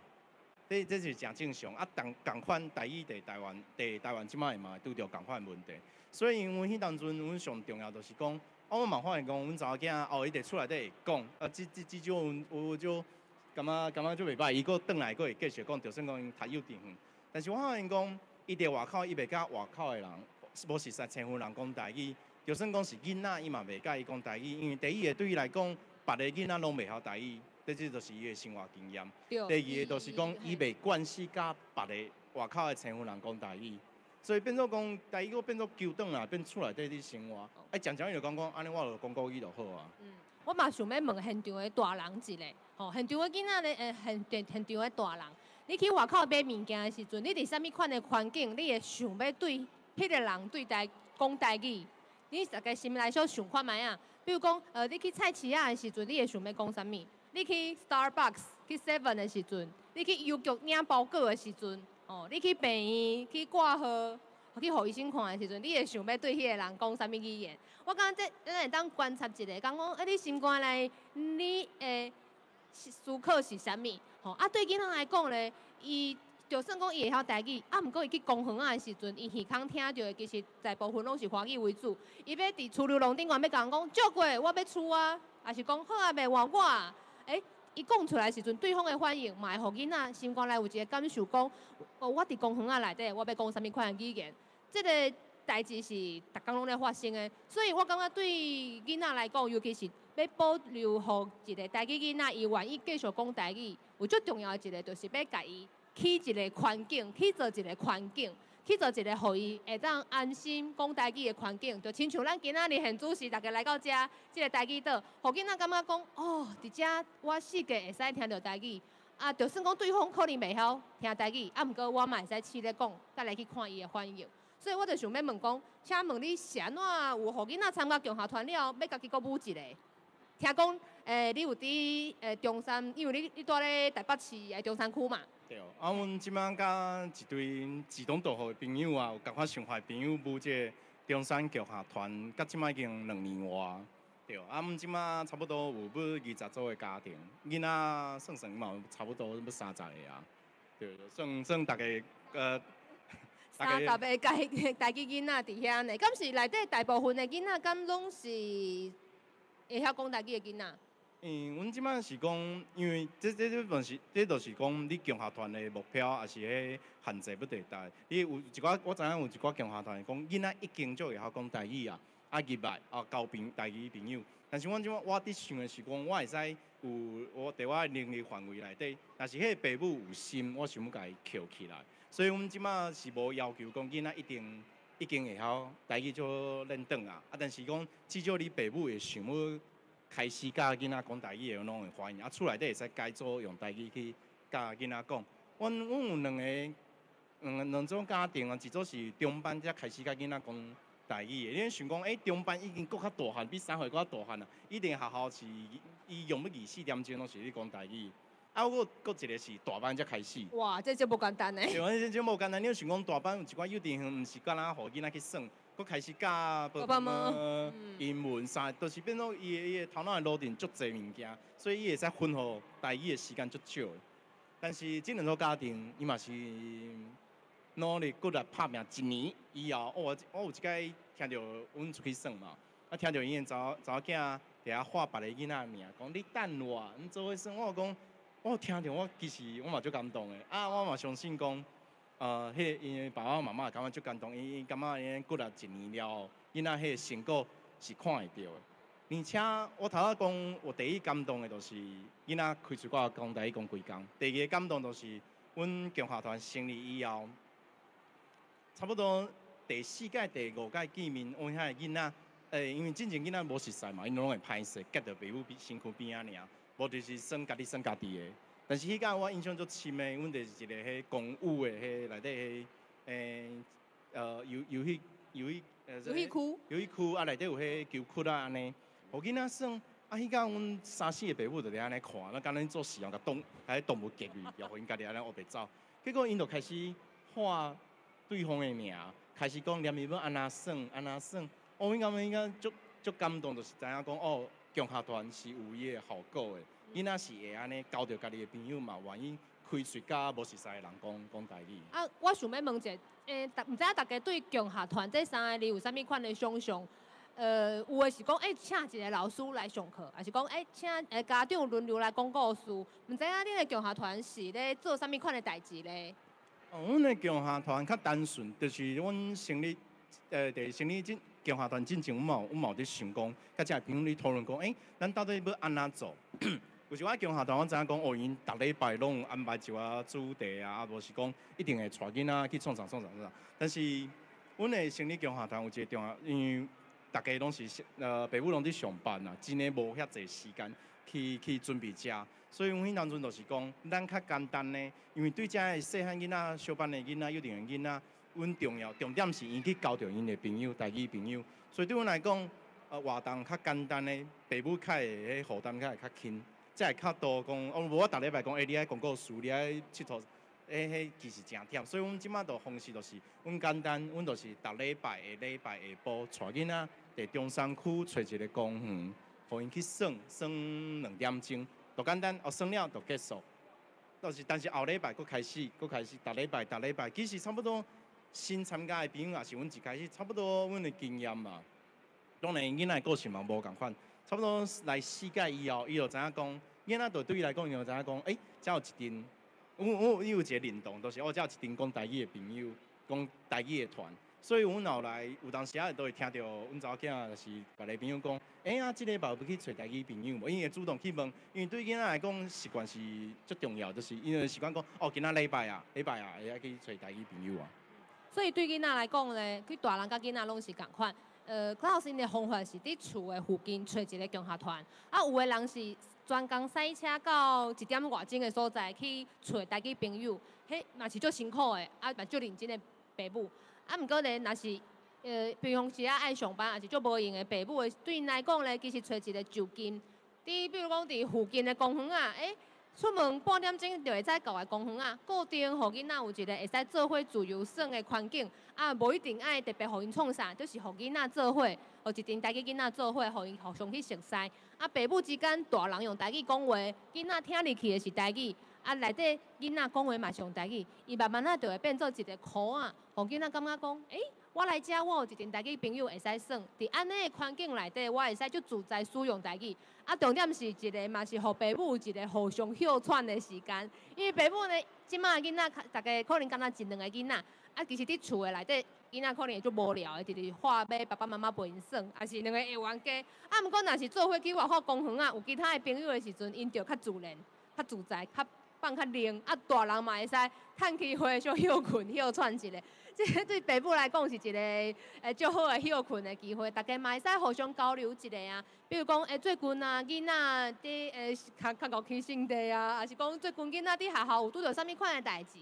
这是诚正常。啊，仝仝款台语伫台湾，伫台湾这摆嘛会拄著仝款问题。所以因为彼当阵，阮上重要就是讲，啊，我嘛发现讲，阮查某囝哦，伊伫厝内底会讲，啊，至少阮有就感觉足袂䆀，伊阁转来阁会继续讲，就算讲𪜶读幼稚园。但是我发现讲，伊伫外口，伊袂佮外口的人，无熟似生份人讲台语，就算讲是囡仔，伊嘛袂佮意讲台语，因为第一个对伊来讲，别个囡仔拢袂晓台语，这就是伊的生活经验。第二个就是讲，伊袂惯势佮别个外口的生份人讲台语，所以变做讲台语阁变做纠转来，变厝内底咧生活。哎，常常伊就讲讲，按呢我就讲国语就好啊。我嘛想欲问现场的大人一下，吼，现场的囡仔咧，现场的大人，你去外口买物件的时阵，你伫啥物款的环境，你会想欲对彼个人对台讲台语？你大概心内小想看觅啊？比如讲，你去菜市仔的时阵，你会想欲讲啥物？你去 Starbucks、去 Seven 的时阵，你去邮局领包裹的时阵，哦，你去病院去挂号，去予医生看的时阵，你会想欲对彼个人讲啥物语言？我感觉这咱会当观察一下，讲讲，欸，你心肝内你的思考是啥物？吼，啊，对囡仔来讲咧，伊就算讲伊会晓台语，啊，毋过伊去公园仔的时阵，伊耳孔听著的其实大部分拢是华语为主。伊欲伫厝流廊顶悬欲共人讲借过，我欲出啊，抑是讲好啊，袂换我啊。欸，伊讲出来的时阵，对方的反应嘛会予囡仔心肝内有一个感受，讲，哦，我伫公园仔内底，我欲讲啥物款的语言？这个代志是逐工拢咧发生的，所以我感觉对囡仔来讲，尤其是欲保留予一个台语囡仔，伊愿意继续讲台语，有足重要的一个，就是欲共伊起一个环境，去做一个环境，去做一个予伊会当安心讲台语的环境，就亲像咱今仔日现主时逐家来到遮，这个台语岛，予囡仔感觉讲，哦，伫遮我四界会使听著台语。啊，就算讲对方可能袂晓听台语，啊，毋过我嘛会使试咧讲，再来去看伊的反应。所以我就想欲问讲，请问你是按怎有予囡仔参加共学团了后，欲家己阁舞一个？听讲，你有伫中山，因为你蹛咧台北市的中山区嘛。对，啊，阮这摆佮一堆志同道合的朋友啊，有仝款想法的朋友，舞这个中山共学团，到这摆已经2年外。对，啊，阮这摆差不多有欲20组的家庭，囡仔算算嘛有差不多欲30个啊。对，算算大家 30个台语囡仔伫遐呢，敢是内底大部分的囡仔，敢拢是会晓讲台语的囡仔？嗯，阮这摆是讲，因为这份是，这就是讲你共学团的目标，抑是彼限制欲伫佗。你有一寡，我知影有一寡共学团讲，囡仔已经就会晓讲台语啊，啊入来啊交朋台语朋友。但是阮这摆我伫想的是讲，我会使有我伫我的能力范围内底，若是彼个爸母有心，我想欲共伊捡起来。所以阮这摆是无要求讲囡仔一定已经会晓台语做练转啊，啊，但是讲至少你爸母会想欲开始教囡仔讲台语的，拢会欢迎。啊，厝内底会使改组用台语去教囡仔讲。阮有两种家庭啊，一组是中班才开始教囡仔讲台语的。你想讲，欸，中班已经阁较大汉，比3岁阁较大汉啊，一定学校是伊用欲24点钟拢是咧讲台语。啊，我阁一个是大班才开始。哇，这就无简单呢。对，这就无简单。你想讲大班有一寡幼稚园，毋是干焦予囡仔去耍，阁开始教无英文啥，都是变做伊的头脑会落定足济物件，所以伊会使分予台语的时间足少的。但是这两组家庭，伊嘛是努力骨力拍拚一年以后，哦，我有一摆听著阮出去耍嘛，啊，听著𪜶的查某囝伫遐喊别个囡仔的名，讲你等我，阮做伙耍，我讲。我听著我其实我嘛足感动的，啊，我嘛相信讲，彼个𪜶的爸爸妈妈感觉足感动，𪜶感觉𪜶骨力一年了后，囡仔彼个成果是看会著的。而且我头仔讲，我第一感动的就是囡仔开喙佮我讲台语讲规工，第二个感动就是阮共学团成立以后，差不多第四届、第五届见面，阮遐的囡仔，因为进前囡仔无熟似嘛，𪜶拢会歹势，夹著爸母身躯边仔尔。无就是耍家己耍家己的，但是彼工我印象足深的，阮就是一个彼公寓的彼内底彼，游游戏游戏游戏区，游戏区啊内底有彼球窟啊按呢，予囡仔耍，啊彼工阮三四个爸母就伫按呢看，咱敢若做实验，共动，共动物夹入去，予𪜶家己按呢乌白走，结果𪜶就开始喊对方的名，开始讲念伊欲按怎耍按怎耍，哦，阮感觉应该足足感动，就是知影讲哦，共学团是有伊的效果的。囡仔是会按呢交著家己的朋友嘛，愿意開喙佮無熟似的人講講台語。啊，我想欲問一下，毋知影大家對共學團這三個字有啥物款的想像？有的是講，請一個老師來上課，抑是講，請家長輪流來講故事。毋知影恁的共學團是咧做啥物款的代誌咧？哦，阮的共學團較單純，就是阮成立，佇成立這共學團進前，阮嘛有佇想講，佮遮的朋友咧討論講，咱到底欲按怎做？有一寡共學團，阮知影講，哦，𪜶逐禮拜攏有安排一寡主題啊，啊無是講一定會帶囡仔去創啥創啥創啥。但是，阮的成立共學團有一個重要，因為逐家攏是爸母攏佇上班啊，真的無遐濟時間去準備遮，所以阮彼當陣就是講，咱較簡單呢，因為對遮的細漢囡仔、小班的囡仔、幼稚園囡仔，阮重要重點是𪜶去交著𪜶的朋友、台語朋友，所以對阮來講，活動較簡單呢，爸母較會彼負擔較會較輕，才會較多講，哦，無我逐禮拜講，你愛講故事，你愛𨑨迌，彼其實誠忝，所以阮這擺就方式就是，阮簡單，阮就是逐禮拜下禮拜下晡帶囡仔佇中山區揣一個公園，予𪜶去耍耍2點鐘，就簡單，哦，耍了就結束。就是，但是後禮拜閣開始，閣開始，逐禮拜，逐禮拜，其實差不多新參加的朋友也是阮一開始差不多阮的經驗嘛。當然囡仔的個性嘛無仝款，差不多來四屆以後，伊就知影講，囡仔就對伊來講，伊就知影講，遮有一陣，阮伊有一個認同，就是哦，遮有一陣講台語的朋友，講台語的團，所以阮後來有當時仔都會聽著阮查某囝就是別个朋友講，啊，這禮拜有欲去揣台語朋友無？𪜶會主動去問，因為對囡仔來講習慣是足重要，就是𪜶會習慣講，哦，今仔禮拜啊，禮拜啊，會愛去揣台語朋友啊。所以對囡仔來講咧，去大人佮囡仔攏是仝款。老師𪜶的方法是佇厝的附近揣一個共學團，啊，有的人是專工駛車到一點外鐘的所在去揣台語朋友，彼嘛是足辛苦的，啊嘛足認真的爸母。啊，毋過咧，若是平常時仔愛上班，抑是足無閒的爸母的，對𪜶來講咧，其實揣一個就近，佇比如講佇附近的公園啊，出門半點鐘就會使到的公園啊，固定予囡仔有一個會使做伙自由耍的環境，啊，無一定愛特別予𪜶創啥，就是予囡仔做伙，予一陣台語囡仔做伙，予𪜶互相去熟似。啊，爸母之間大人用台語講話，囡仔聽入去的是台語，啊，內底囡仔講話嘛是用台語，伊慢慢仔就會變做一個箍仔，予囡仔感覺講，我來遮我有一陣台語朋友會使耍，佇按呢的環境內底，我會使足自在使用台語。啊，重點是一個嘛是予爸母有一個互相歇喘的時間，因為爸母呢，這馬囡仔逐家可能敢若一兩個囡仔，啊，其實佇厝的內底，囡仔可能會足無聊的，直直畫馬，爸爸媽媽陪𪜶耍，抑是兩個會冤家。啊，毋過若是做伙去外口公園啊，有其他的朋友的時陣，𪜶就較自然、較自在、較放較冷。啊，大人嘛會使趁機會小歇睏、歇喘一下。這個對爸母來講是一個足好的歇睏的機會，大家嘛會使互相交流一下啊。比如講，最近啊，囡仔佇較較𠢕起性地啊，抑是講最近囡仔佇學校有拄著啥物款的代誌，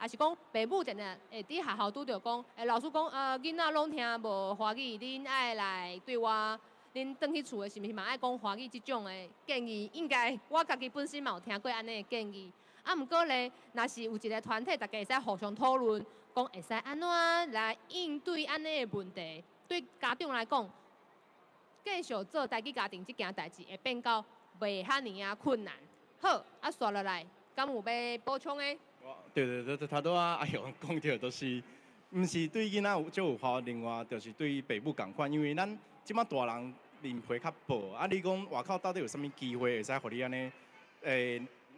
抑是講爸母定定會佇學校拄著講，老師講，囡仔攏聽無華語，恁愛來對我，恁轉去厝的是毋是嘛愛講華語？這種的建議，應該我家己本身嘛有聽過按呢的建議。啊，毋過咧，若是有一個團體，大家會使互相討論，講會使按怎來應對按呢的問題。對家長來講，繼續做台語家庭這件代誌，會變到袂遐爾仔困難。好，啊，紲落來，敢有欲補充的？對對對對，頭拄仔阿雄講著，就是，毋是對囡仔有足有效，另外就是對爸母仝款，因為咱這馬大人面皮較薄，啊，你講外口到底有啥物機會會使予你按呢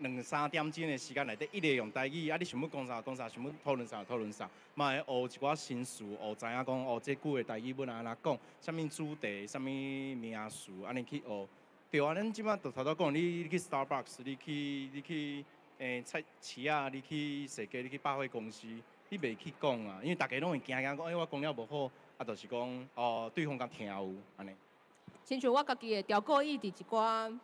？2、3點鐘的時間內底，一直用台語，啊，你想欲講啥講啥，想欲討論啥討論啥，嘛會學一寡新詞，學知影講哦，這句的台語欲按怎講，啥物主題，啥物名詞，按呢去學。對啊，咱這馬就頭拄講，你去 Starbucks，你去菜市仔，你去踅街，你去百貨公司，你袂去講啊，因為逐家攏會驚驚講，我講了無好，啊，就是講哦，對方敢聽有按呢。親像我家己會調故意佇一寡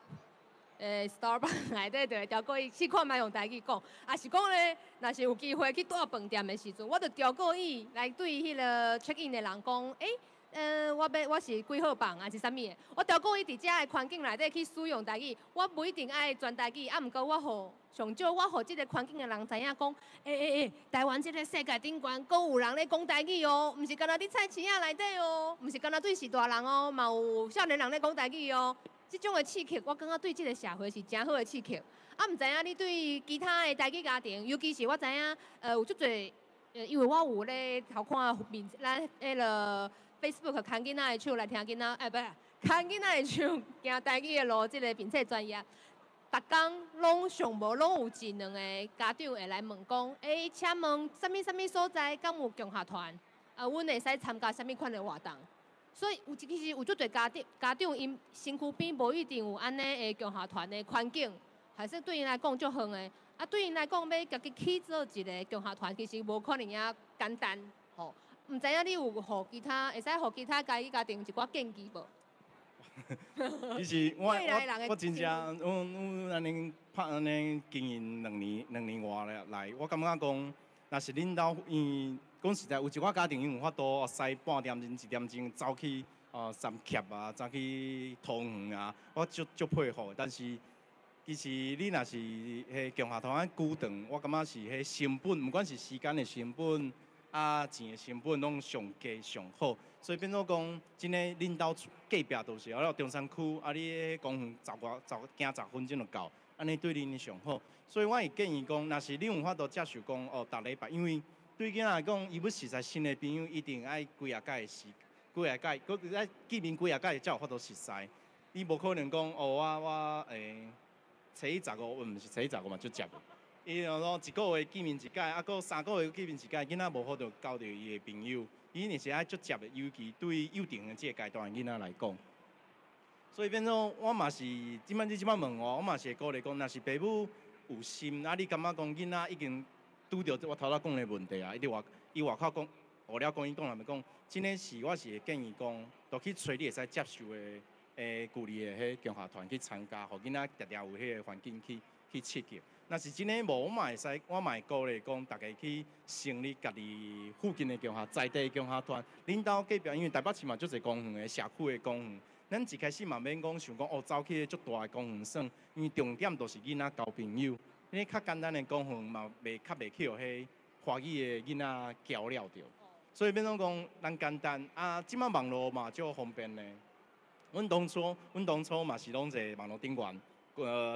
Starbucks 內底就會調故意試看覓用台語講，抑是講咧，若是有機會去蹛飯店的時陣，我就調故意來對彼個 check in 的人講，我是幾號房抑是啥物的，我調故意佇遮的環境內底去使用台語，我無一定愛全台語，啊，毋過我予上少我予這個環境的人知影講，台灣這個世界頂懸，閣有人咧講台語哦，毋是干焦佇菜市仔內底哦，毋是干焦對是大人哦，嘛有少年人咧講台語哦。這種的刺激，我感覺對這個社會是誠好的刺激。啊，毋知影你對其他的台語家庭，尤其是我知影，有足濟，因為我有咧偷看面，咱彼个 Facebook 牽囡仔的手來聽囡仔，欸，不是，牽囡仔的手行台語的路，這個面冊專頁，逐工攏上無攏有一兩個家長會來問講，欸，請問啥物啥物所在敢有共學團？啊，阮會使參加啥物款的活動？所以有其實有足濟家長，家長𪜶身軀邊無一定有按呢的共學團的環境，還是對𪜶來講足遠的。啊，對𪜶來講，欲家己去做一个共學團，其實無可能遐簡單，吼。毋知影你有予其他，會使予其他家己家庭一寡建議無？其實我真正，阮按呢拍按呢經營兩年外來，我感覺講，若是恁兜因講實在，有一寡家庭𪜶有法度駛半點鐘、一點鐘走去三峽啊，走去桃園啊，我足足佩服。但是其實你若是彼共學團舉長，我感覺是彼成本，毋管是時間的成本啊，錢的成本，攏上低上好。所以變做講，真的恁兜隔壁就是啊，中山區啊，你彼公園十外十行10分鐘就到，按呢對恁上好。所以我會建議講，若是你有法度接受講哦，逐禮拜，因為對囡仔來講，伊欲熟似新的朋友，一定愛幾仔擺時，幾仔擺，閣愛見面幾仔擺才有法度熟似。你無可能講哦，我初一十五，毋是初一十五嘛，足捷的。伊就講一個月見面一擺，啊，閣3個月見面一擺，囡仔無法度交著伊的朋友，伊一定是愛足捷的，尤其對幼稚園這个階段的囡仔來講。所以變做我嘛是，這擺你這擺問我，我嘛是會鼓勵講，若是爸母有心，啊，你感覺講囡仔已經拄著我頭拄講的問題啊，伊佇外伊外口講，學了講伊講，若欲講，真的是我是會建議講，就去揣你會使接受的距離的彼共學團去參加，予囡仔定定有彼个環境去刺激。若是真的無，我嘛會使，我嘛會鼓勵講，逐家去成立家己附近的共學在地共學團。恁兜隔壁，因為台北市嘛足濟公園的，社區的公園。咱一開始嘛免講想講哦，走去足大的公園耍，因為重點就是囡仔交朋友。你較簡單的公園嘛，袂較袂去予彼華語的囡仔攪擾著。所以變做講，咱簡單啊，這擺網路嘛足方便的。阮當初嘛是攏坐網路頂懸，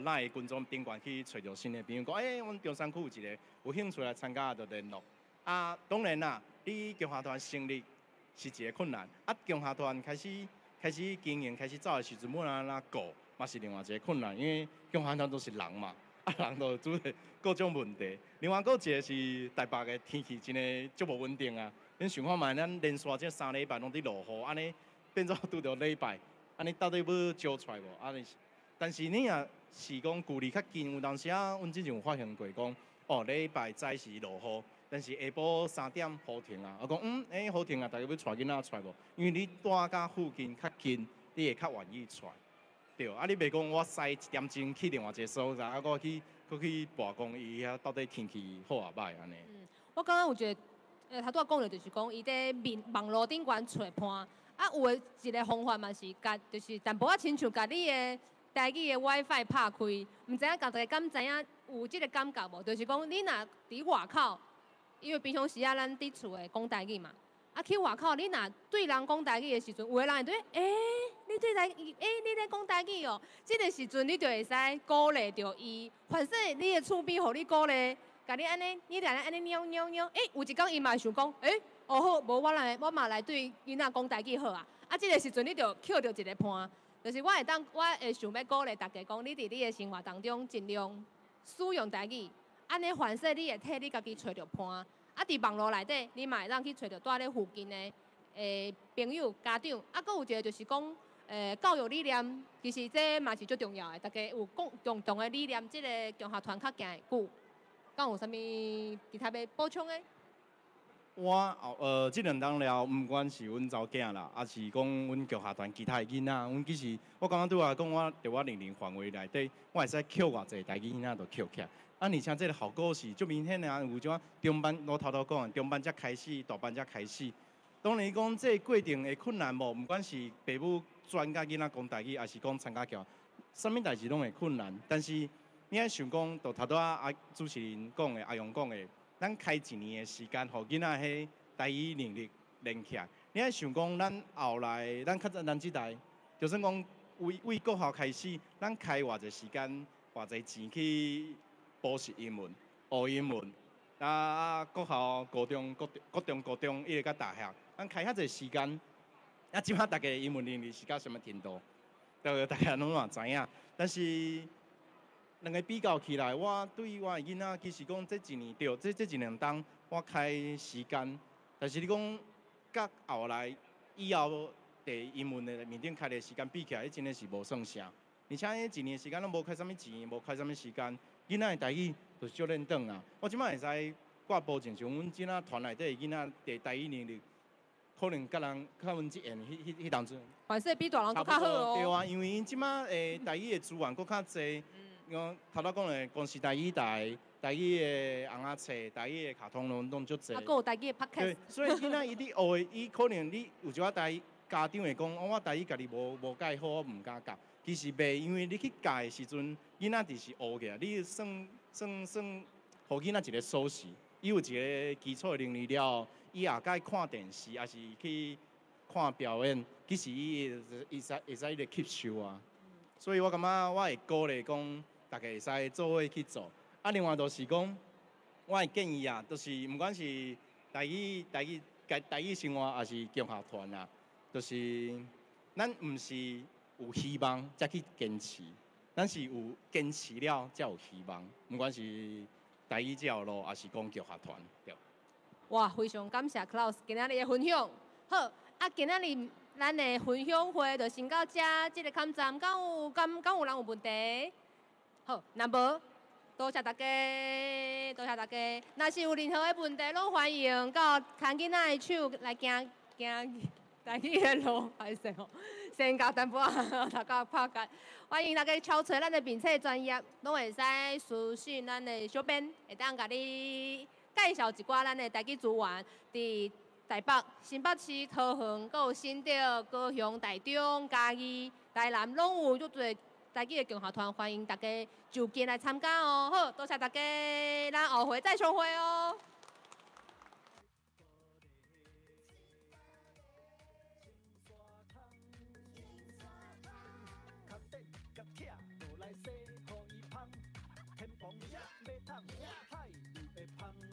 咱的群組頂懸去揣著新的朋友，講，欸，阮中山區有一个有興趣來參加就聯絡。啊，當然啦，你共學團成立是一个困難，啊，共學團開始經營、開始走的時陣，欲按怎顧嘛是另外一个困難，因為共學團都是人嘛，啊，人就拄著各種問題。另外閣一个是台北的天氣真的足無穩定啊，恁想看覓，咱連續這3禮拜攏佇落雨，按呢變做拄著禮拜，按呢到底欲招出來無？按呢，但是你若是講距離較近，有當時啊，阮之前有發現過講，哦，禮拜早時落雨，但是下晡3點雨停啊。我講欸，雨停啊，逐家欲帶囡仔出來無？因為你住佮附近較近，你會較願意帶。對，啊，你袂講我駛一點鐘去另外一个所在，啊，閣去閣去跋講伊遐到底天氣好抑䆀按呢。嗯，我感覺有一个，頭拄仔講的就是講，伊佇面網路頂懸揣伴，啊，有的一个方法嘛是共，就是淡薄仔親像共你的台語的 WiFi 拍開，毋知影逐家敢知影有這个感覺無？就是講你若佇外口，因為平常時啊，咱佇厝會講台語嘛，啊去外口，你若對人講台語的時陣，有的人會對，欸，你對台，欸，你咧講台語哦，這个時陣你就會使鼓勵著伊，反正你的厝邊予你鼓勵，共你按呢，你來按呢喵喵喵，欸，有一工伊嘛會想講，欸，哦好，無我來，我嘛來對囡仔講台語好啊，啊，這个時陣你就抾著一个伴，就是我會當，我會想欲鼓勵大家講，你佇你的生活當中盡量使用台語，按呢凡勢你會替你家己揣著伴。啊，佇網路內底，你嘛會當去揣著蹛咧附近的朋友、家長。啊，閣有一个就是講，教育理念，其實這嘛是足重要的。大家有共共同的理念，這个共學團較行會久。敢有啥物其他欲補充的？我後這兩冬了，毋管是阮查某囝啦，抑是講阮共學團其他的囡仔，阮其實我感覺對我來講，我佇我年齡範圍內底，我會使抾偌濟台語囡仔就抾起來。啊，而且這个效果是足明顯的啊，有種中班我頭拄講的，中班才開始，大班才開始。當然講這个過程會困難無？毋管是爸母轉教囡仔講台語，抑是講參加教，啥物代誌攏會困難。但是你愛想講，就頭拄仔啊主持人講的，阿勇講的，咱開一年的時間，予囡仔彼台語能力練起來。你愛想講，咱後來，咱較早咱這代，就算講為為國校開始，咱開偌濟時間，偌濟錢去補習英文、學英文。啊，國校、高中、國國中、高中，一直到大學，咱開遐濟時間，啊，這馬大家英文能力是到啥物程度？對，大家攏嘛知影。但是兩个比較起來，我對我的囡仔，其實講這一年對，這一兩冬我開時間，但是你講佮後來以後佇英文的面頂開的時間比起來，彼真的是無算啥。而且彼一年時間攏無開啥物錢，無開啥物時間，囡仔的台語就是足輪轉啊。我這擺會使掛保證，像阮這仔團內底的囡仔，佇台語能力可能佮人較阮這緣彼當陣。反正比大人閣較好哦。對啊，因為𪜶這擺台語的資源閣較濟。講頭拄講的，公視台語台、台語的尪仔冊、台語的卡通攏足濟。啊，閣有台語的 podcast。對，所以囡仔伊佇學的，伊可能你有一寡台家長會講，我台語家己無蓋好，我毋敢教。其實袂，因為你去教的時陣，囡仔就是學起來，你算算算，予囡仔一個鎖匙，伊有一個基礎的能力了後，伊後蓋看電視，抑是去看表演，其實伊會使咧吸收啊。所以我感覺我會鼓勵講，大家會使做伙去做。啊，另外就是講，我會建議啊，就是毋管是台語生活，抑是共學團啊，就是咱毋是有希望才去堅持，咱是有堅持了才有希望。毋管是台語這條路，抑是講共學團，對。哇，非常感謝 Klaus 今仔日的分享。好，啊，今仔日咱的分享會就先到這，這个坎站，敢有人有問題？好，若無，多謝大家，多謝大家。若是有任何的問題，攏歡迎到牽囡仔的手來行行台語的路，歹勢哦，先教淡薄仔，頭殼拍結。歡迎大家敲揣咱的面冊專頁，攏會使私訊咱的小編，會當共你介紹一寡咱的台語資源，佇台北、新北市、桃園、閣有新竹、高雄、台中、嘉義、台南，攏有足濟台語的共學團，歡迎大家就近來參加哦。好，多謝大家，咱後回再相會哦。天崩